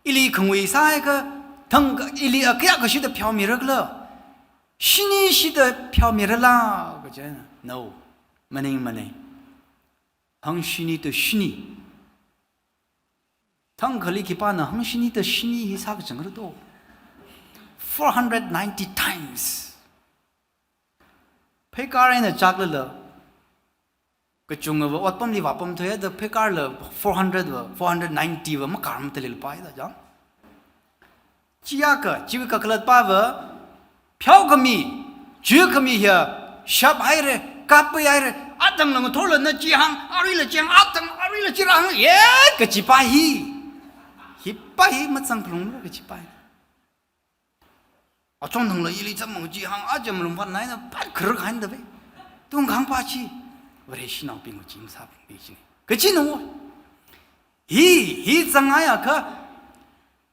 ili khangui sāhaiakha, thang, ili a kayākha shida pheomirakhala, shini shida pheomirala, kaja eina, no, maningmana. Hangshini to shini. Thangkhali khipāna hangshini to shini hi sākazangra to. Four hundred ninety times. Pheikar eina chaklala, kachungava otpamli vāpamthuiya da pheikarla four hundred va, four hundred ninety va makarmatalila paida jang. Chiakha, chiwui kakhalatpava, pheokhami, chuikhami hiya, shaphaira, kaphaira, atam lang thorla na chihāng, aruila chihāng, atam, aruila chirāhāng, ye, kachipa hi. Hipa hi mazangphalunglu kachipa hi. Achon thangla ili chāmang chihāng, acham lungphan naina, pat kharak hainda ve. Tungkahāngpa chi, Vareshinaobingwui chi masāphalungki kachina. Kachina. Hi, hi zangngaiakha,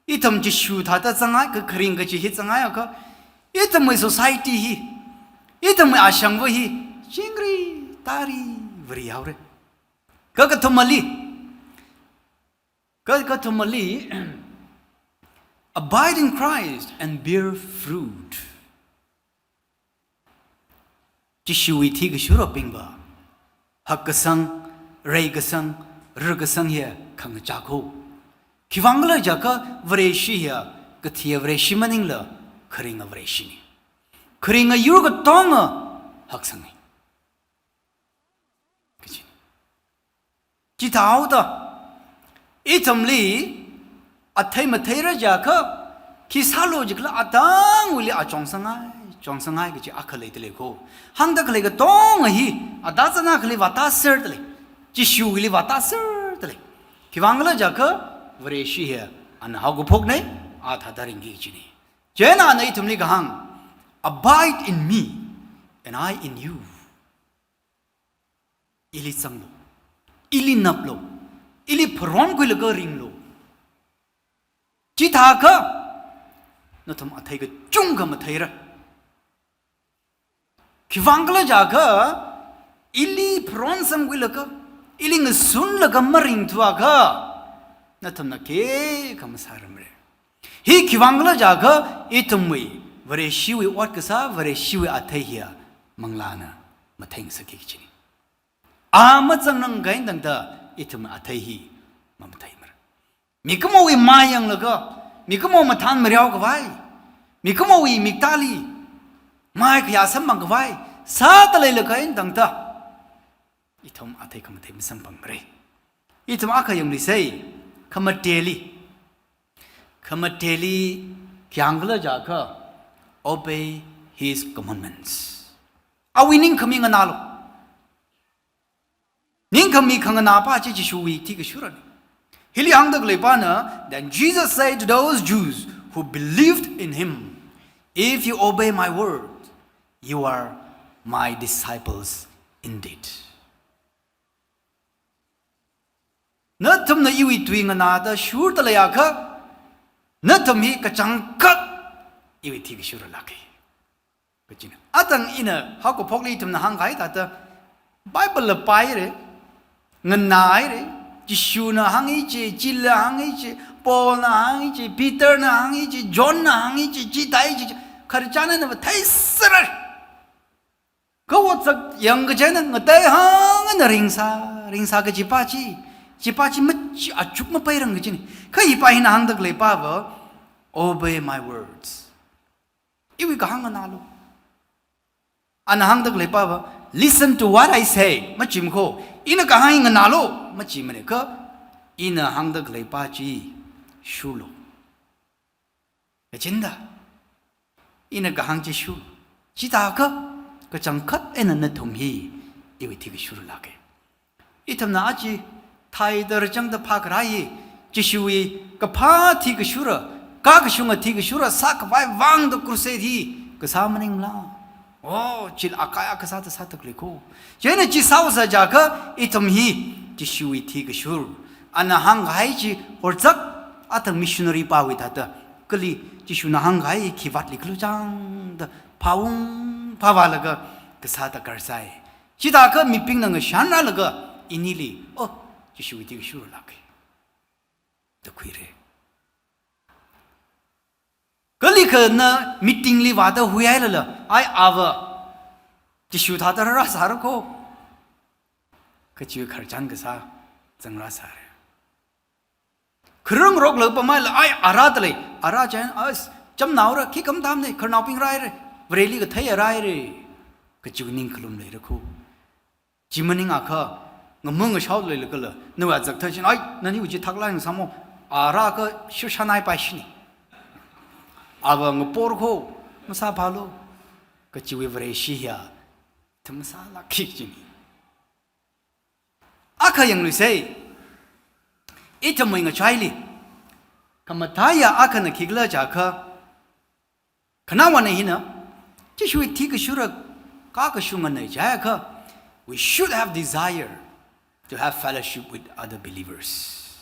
ithum Jishu thāda zangngai, ka kharing kachi hi zangngaiakha, ithumwui society hi, ithumwui ashangva hi, chingri, tari, varihaora. Ka kathumali, ka kathumali, abide in Christ and bear fruit. Jishuwui thikashurabingva, hakkasang, reikasang, rarkasang hiya khangachā ko. Khiwuivang khala jiakha Vareshi hiya, kathi Vareshi maningla, kharinga Vareshina. Kharinga yur katonga haksanga. Kachi. Chithāhaoda, ithumli, athei matheira jiakha, khi sālu jikhala atangwuili achongsangngai, chongsangngai kachi akha leidalei ko. Hāngda khalei katonga hi, ada zana khali vātāserdalei. Jishuwuili vātāserdalei. Khiwuivang khala jiakha, Vareshi hiya, ana haokaphokna, a thāda ringki kachina. Chieina ana ithumli kahāng, "Abide in me, and I in you." Ili zanglu, ili naplu, ili pharonkhuilaga ringlu. Chithākha, nathum athei kachungkha matheira. Khiwuivang khala jiakha, ili pharonsamkhuilaga, ili ngasunlaga maringthuakha, nathumna khikha masāramra. Hi khiwuivang khala jiakha, ithumwui, Vareshiwui ot kasā, Vareshiwui athei hiya, manglāna matheingasakki kachina. A mazangngai tangda, ithumwui athei hi, mamatheimara. Mikumowui mai yanglaga, mikumo mathān mareo khavai, mikumowui miktāli, mai khayā samphang khavai, sāda leilakha tangda, ithum athei khamathei masamphangmara. Ithum akha yangluisei, khamateli. Khamateli khayang khala jiakha, obey his commandments. Awui ningkhami nganālu. Ningkhami khanganāpa chi Jishuwui thikashurana. Hili hāngda khaleipana, then Jesus said to those Jews who believed in him, "If you obey my word, you are my disciples indeed." Nathumna iwui tui nganāda shurda leiakha, nathum hi kachangkhat iwui thikashurlāka. Kachina. Atang ina haokaphokli ithumna hāngkahai thāda, Bible la pāhaira, nganāhaira, Jishuna hāngi chi, chila hāngi chi, Paulna hāngi chi, Peterna hāngi chi, Johnna hāngi chi, chithāi chi, khararchan eina matheiserra. Kha otsak yang kachi eina ngateihāng eina ringsā, ringsā kachipa chi, chipa chi machi achuk mapairang kachina. Kha hipa hina hāngda khaleipava, "Obey my words." Iwui kahāng nganālu. Ana hāngda khaleipava, "Listen to what I say." Machim ko, ina kahāng nganālu, machimana kha, ina hāngda khaleipa chi shurlu. Kachinda, ina kahāng chi shurlu. Chithākha, kachangkhat eina nathum hi, iwui thikashurlāka. Ithumna aja, thaida rāchangda phākharā hi, Jishuwui kaphā thikashura, kakashunga thikashura, sākhavai vangda crusade hi, kasā maningla. Oh, chila akhai akha sāda sāda khalei ko. Chieina chi sāhaosa jiakha, ithum hi, Jishuwui thikashur. Ana hāngkahai chi, horzak, athang missionary pawui thāda, kali, Jishuna hāngkahai khi vātli khalu changda, phāung, phāvālaga, kasāda karsai. Chithākha mibingna ngashanrālaga inili, oh, Jishuwui thikashurlāka da khuira. Kali khana meeting li vāda huihailala, ai ava, Jishu thāda rāsāra ko. Kachi khararchan kasā, zangrāsāra. Kharangrokla pamhaila, ai, ara dalei, ara chan, as, chamnaora, khikha matamna, khararnaobing rāhaira, Vareli kathei rāhaira, kachi ning khalum leira ko. Chi maningakha, ngamung ngashao leilakhala, nawui azak thāchin, ai, nani uji thaklai ngasāmo, ara kha shirshānai paishina. Ava ngapor kho, masāphālu. Kachiwui Vareshi hiya, ithum masālākkhui kajina. Akha yangluisei. Ithumwui ngachaili. Khamataiya akhana khikhala jiakha, khanaowana hina, Jishuwui thikashura kakashung nganei jiakha, we should have desire to have fellowship with other believers.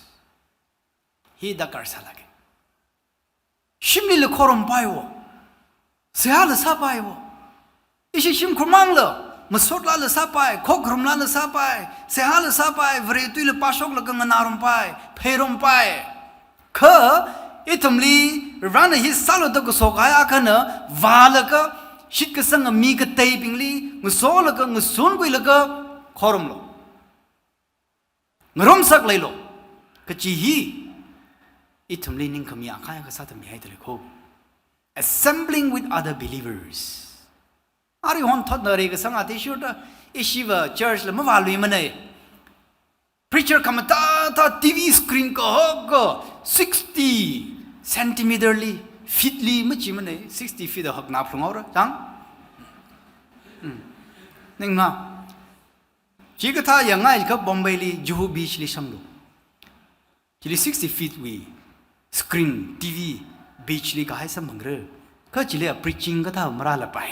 Hi darkar sālāka. Shimlila khorumpaiwo. Seihāla sāpaiwo. Ishi shimkhurmangla, masotlala sāpai, khokharumlala sāpai, seihāla sāpai, Vare tuila pāshoklaga nganārumpai, pheirumpai. Kha, ithumli, Varena hi sālu da kaso kahai akhana, vālaga, shitkasanga mi kateibingli, ngasolaga, ngasonkhuilaga, khorumlu. Ngarumsak leilu. Kachi hi, ithumli ningkhami akha akha sāda mihaida lei kho. Assembling with other believers. Arui hon thotna reikasang athishurda, ishiva church la mavāluimanei. Preacher khamatata T V screen kahaka sixty centimeter li, feet li machimanei, sixty feet a hakna phlung haora, chang? Hmm. Ningna. Chikathā yangngai kha Bombay li Juhu Beach li samlu. Chili sixty feet wui screen T V beach li kahai samphangra. Kha chili a preaching kathā marālapai.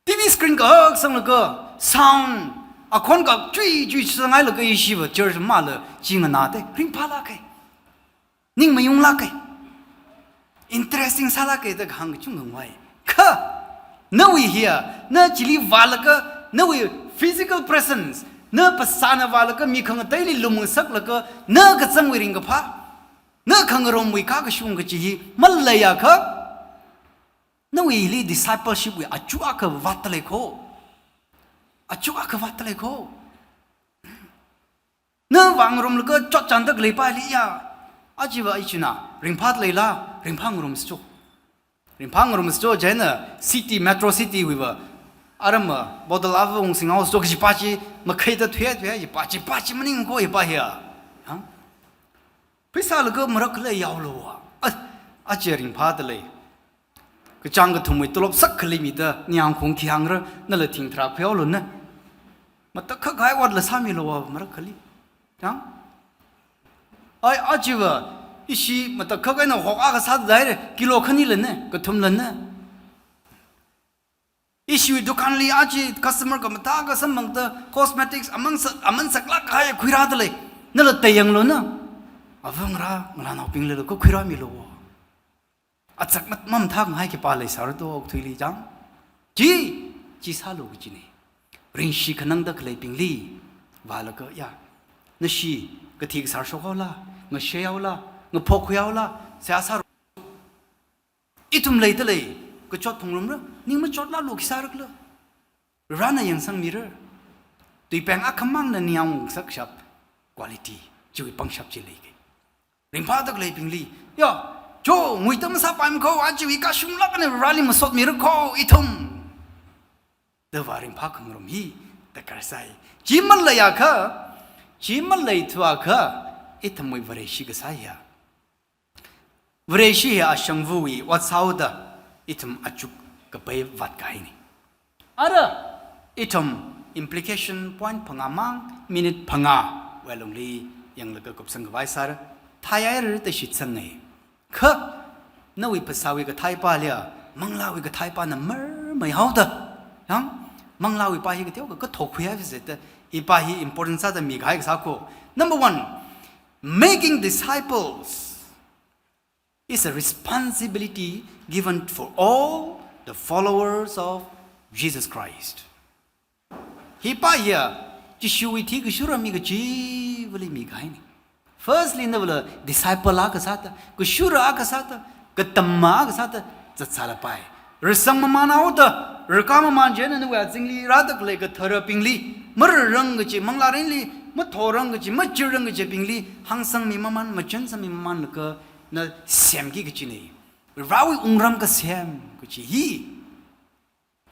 T V screen kahak sanglaga sound akhon kachui chui sangailaga ishiva church mala chi nganāda ringphālāka. Ning mayunglāka. Interesting sālāka da kahāng kachungkha ngai. Kha, nawui hiya, na chili vālaga, nawui physical presence, na phasāna vālaga mi khangateili lumngasaklaga, na kazangwui ringkaphā, na khangarumwui kakashung kachi hi maleiakha, nawuili discipleship wui achuk akha vātda lei kho. Achuk akha vātda lei kho. Na vāngarumlaga chotchānda khaleipaili ya. Achiva ichina, ringphāda leila, ringphā ngarumsa cho. Ringphā ngarumsa cho, chieina city, metro city wuiva. Aramva, bottle ava ungsing haosa cho, kaji pa chi, makhaida thuya thuya, ji pa chi, pa chi maning kho, ji pa hiya. Hang? Pheisālaga marak khalei yaoluwa. A, achi ringphāda lei. Kachāng kathumwui tolop sak khalei mida, ningyāng khong khi hāngra, nala thingtharā khuihaoluna. Matakhak kahai otla sāmiluwa, marak khalei. Yang? Ai, achiva, ishi matakhak eina hok akha sāda daire, kilo khanilana, kathumlana. Ishiwui dukanli achi customer kamathā akha samphangda cosmetics aman sak, aman saklāk kahai khuirāda lei. Nala teiyangluna. Avangarā, ngalānaobinglila kho khuirāmiluwa. Achak mat-, mamathā ngai khipā leisāra to okathuili chang. Chi, chi sālu kajina. Ringshi khanangda khaleibingli, vālaga ya. Nashi, kathi kasār shokhaola, ngasheihaola, ngaphok khuihaola, seihā sālu. Ithum leida lei, kachot phungrumra, ning machotlālu khi sārakhala. Varena yangsangmira. Tuipeng akhamangna ningyāng sakshap quality, chiwui pangshap chi leiki. Ringphāda khaleibingli, ya, cho, nguida masāpaimana kho, achiwui kashunglāk eina Vareli masotmira kho, ithum. Da vā ringphā khangarum hi, darkar sai. Chi maleiakha, chi maleithuakha, ithumwui Vareshi kasā hiya. Vareshi hiya ashangvawui ot sāhaoda, ithum achuk kapai vātkahaina. Ara, ithum implication point phangāmang, minute phangāwui lungli yanglaga kupsang khavai sāra, thaihaira da shitsanga. Kha, nawui phasāwui kathaipa liya, manglāwui kathaipa na marmeihaoda. Yang, manglāwui pa hi kateokha kathok khuihai zeta, hi pa hi important sāda mikahai kasā kho. Number one, making disciples is a responsibility given for all the followers of Jesus Christ. Hi pa hiya, Jishuwui thikashura mi kachivali mikahaina. Firstly, navala disciple akha sāda, kashura akha sāda, katamma akha sāda, zatsālapai. Rasang mamānhaoda, raka mamān chieina nawui azingli rāda khalei katharabingli, mararang kachi, manglārinli, mathorang kachi, machirrang kachibingli, hāngsangmi mamān, machinsangmi mamānlaga, na semki kachina. Varewui wungram kasem kachi hi,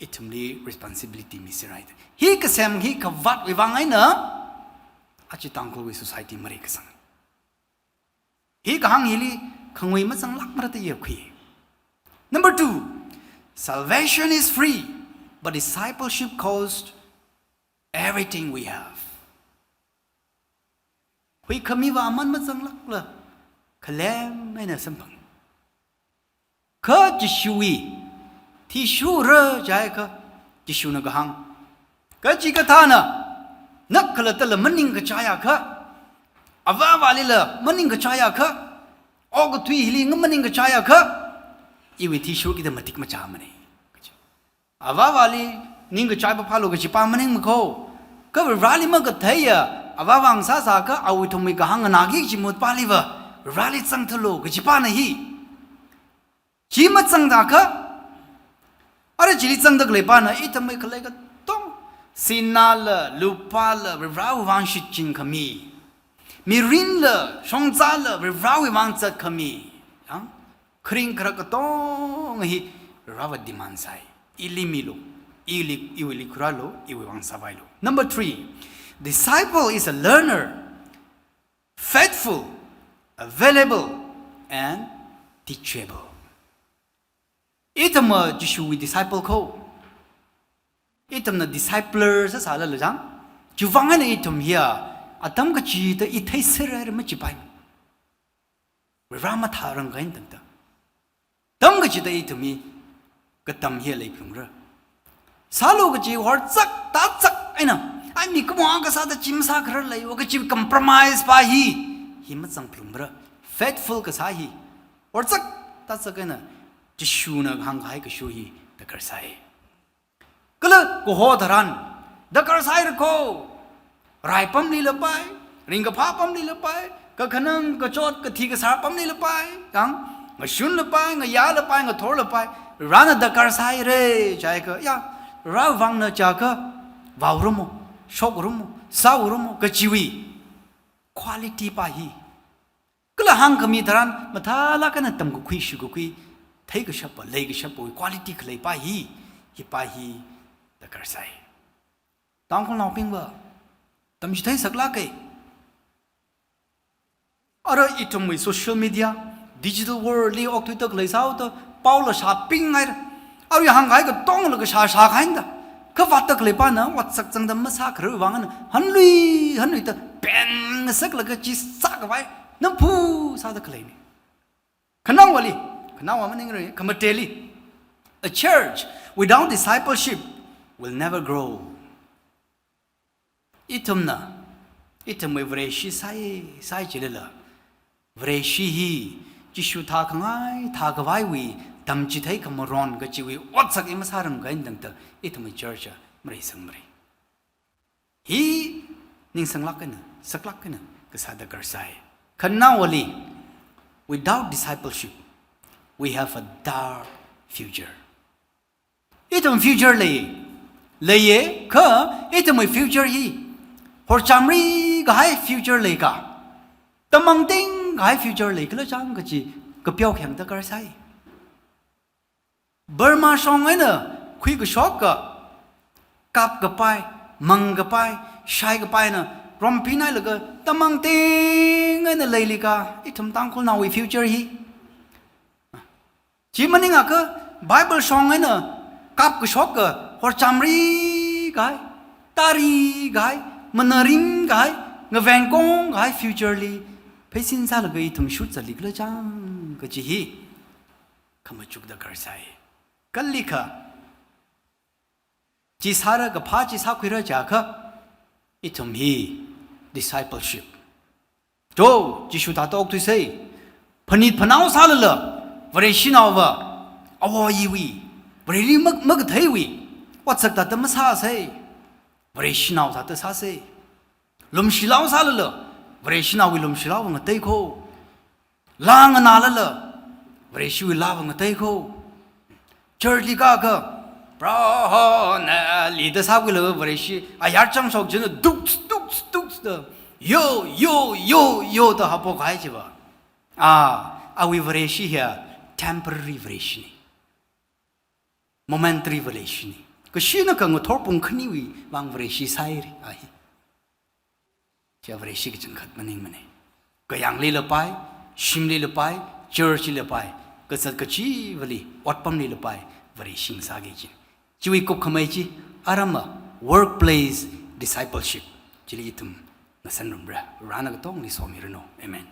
ithumli responsibility misera. Hi kasem hi kavātwui vang eina, achi Tangkhulwui society mareikasang. Hi kahāng hili khangui mazanglākmara da yekhui. Number two, salvation is free, but discipleship costs everything we have. Huikhamiva aman mazanglākla, khalem eina samphang. Kha Jishuwui thishura jiakha, Jishuna kahāng, kachikathāna na khalattala maningkachai akha, avāvālila maningkachai akha, okathui hili nga maningkachai akha, iwui thishurkida matik machāmana. Avāvāli ningkachai paphālu kajipa maningmakho. Kha Vareli makatheiya avāvā ngasāsā akha, awui ithumwui kahāng nganāki kaji mahutpaliva Vareli zangthalu kajipana hi. Chi mazangda akha, ara chili zangda khaleipana ithumwui khalei katonga, sināla, lupāla, Varewui vang shichinkhami, mirinla, shongzāla, Varewui vang zatkhami, yang, kharing kharak katonga hi Vareva demand sāi. Ili milu, ili, iwuili khuirālu, iwui vang sāpailu. Number three, disciple is a learner, faithful, available, and teachable. Ithumva Jishuwui disciple kho. Ithumna discipler sāsālala chang, chiwui vang eina ithum hiya atam kachida i theiserra machipai. Vare mathāranglakha eina tangda, atam kachida ithum hi katam hi leiphalungra. Sālu kaji horzak tazak eina, ai mikumo akha sāda chi masākharar leiya kaji compromise pa hi, hi mazangphalungmara. Faithful kasā hi, horzak tazak eina Jishuna hāngkahai kashu hi darkar sāi. Kala kaho tharan darkar sāhaira kho. Rai apamli lapai, ringkaphā apamli lapai, kakhanang kachot kathi kasār apamli lapai, yang, ngashun lapai, ngayā lapai, ngathor lapai, Varena darkar sāhaira jiakha, ya, Varewui vangna jiakha, vāuramo, shokramo, sāuramo kajiwui quality pa hi. Kala hāngkhami tharan mathālāk eina tamkakhui, shikakhui, theikashappa, leikashappawui quality khaleipa hi, hipa hi darkar sāi. Tangkhulnaobingva, tamchithei saklāka. Ara ithumwui social media, digital world li okthuida khalei sāhaoda, paola shāpingngaira. Arui hāngkahai katongla kashā shākahaina da. Kha vātda khaleipana otsak zangda masākharar vang eina hanlui hanluida pen ngasaklaga chi sākhavai namphu sāda khaleina. Khanaowali, khanaowa maningra, khamateli, a church without discipleship will never grow. Ithumna, ithumwui Vareshi sāi, sāi jilala, Vareshi hi Jishu thākhangai, thākhavaiwui tamchithei khamaron kajiwui otsak i masārangkha eina tangda ithumwui church a mareisangmara. Hi ningsanglāk eina, saklāk eina kasā darkar sāi. Khanaowali, without discipleship, we have a dark future. Ithum future lei, leiya, kha ithumwui future hi horchamri kahai future leika, tamangting kahai future leikhala chang kaji kapeo khayang darkar sāi. Burma shong eina khuikashok akha, kapkapai, mangkapai, shaikapaina rompi nailaga tamangting eina leilika, ithum Tangkhulnaowui future hi. Chi maningakha Bible shong eina kapkashok akha, horchamri kahai, tari kahai, manarim kahai, ngavengkong kahai future li pheisin sālaga ithum shut zatlikhala chang kaji hi khamachuk darkar sāi. Kalikha, chi sāra kaphā chi sākhuira jiakha, ithum hi discipleship. To, Jishu thāda okthuisa. Phanit phanao sālala, Vareshinaova, awo ayiwui, Vareli mak-, makatheiwui otsak thāda masāsa. Vareshinao thāda sāsa. Lumshilao sālala, Vareshinaowui lumshilaova ngatei kho. Laa nganālala, Vareshiwui laava ngatei kho. Church li kākha, Proho nali da sākhuilaga Vareshi ayar changshok china duks, duks, duks da, yo, yo, yo, yo da haophok kahai chiva. A, awui Vareshi hiya temporary Vareshina. Momentary Vareshina. Kashina khangathor pung khaniwui vang Vareshi sāhaira a hi. Chiya Vareshi kachangkhat maningmana. Kayāngli lapai, Shimli lapai, church li lapai, kazat kachivali, otpamli lapai, Vareshing sāki kaji. Chiwui kupkhamei chi, aramma workplace discipleship. Chili ithum ngasanrumra, Varena katongli somiranu. Amen.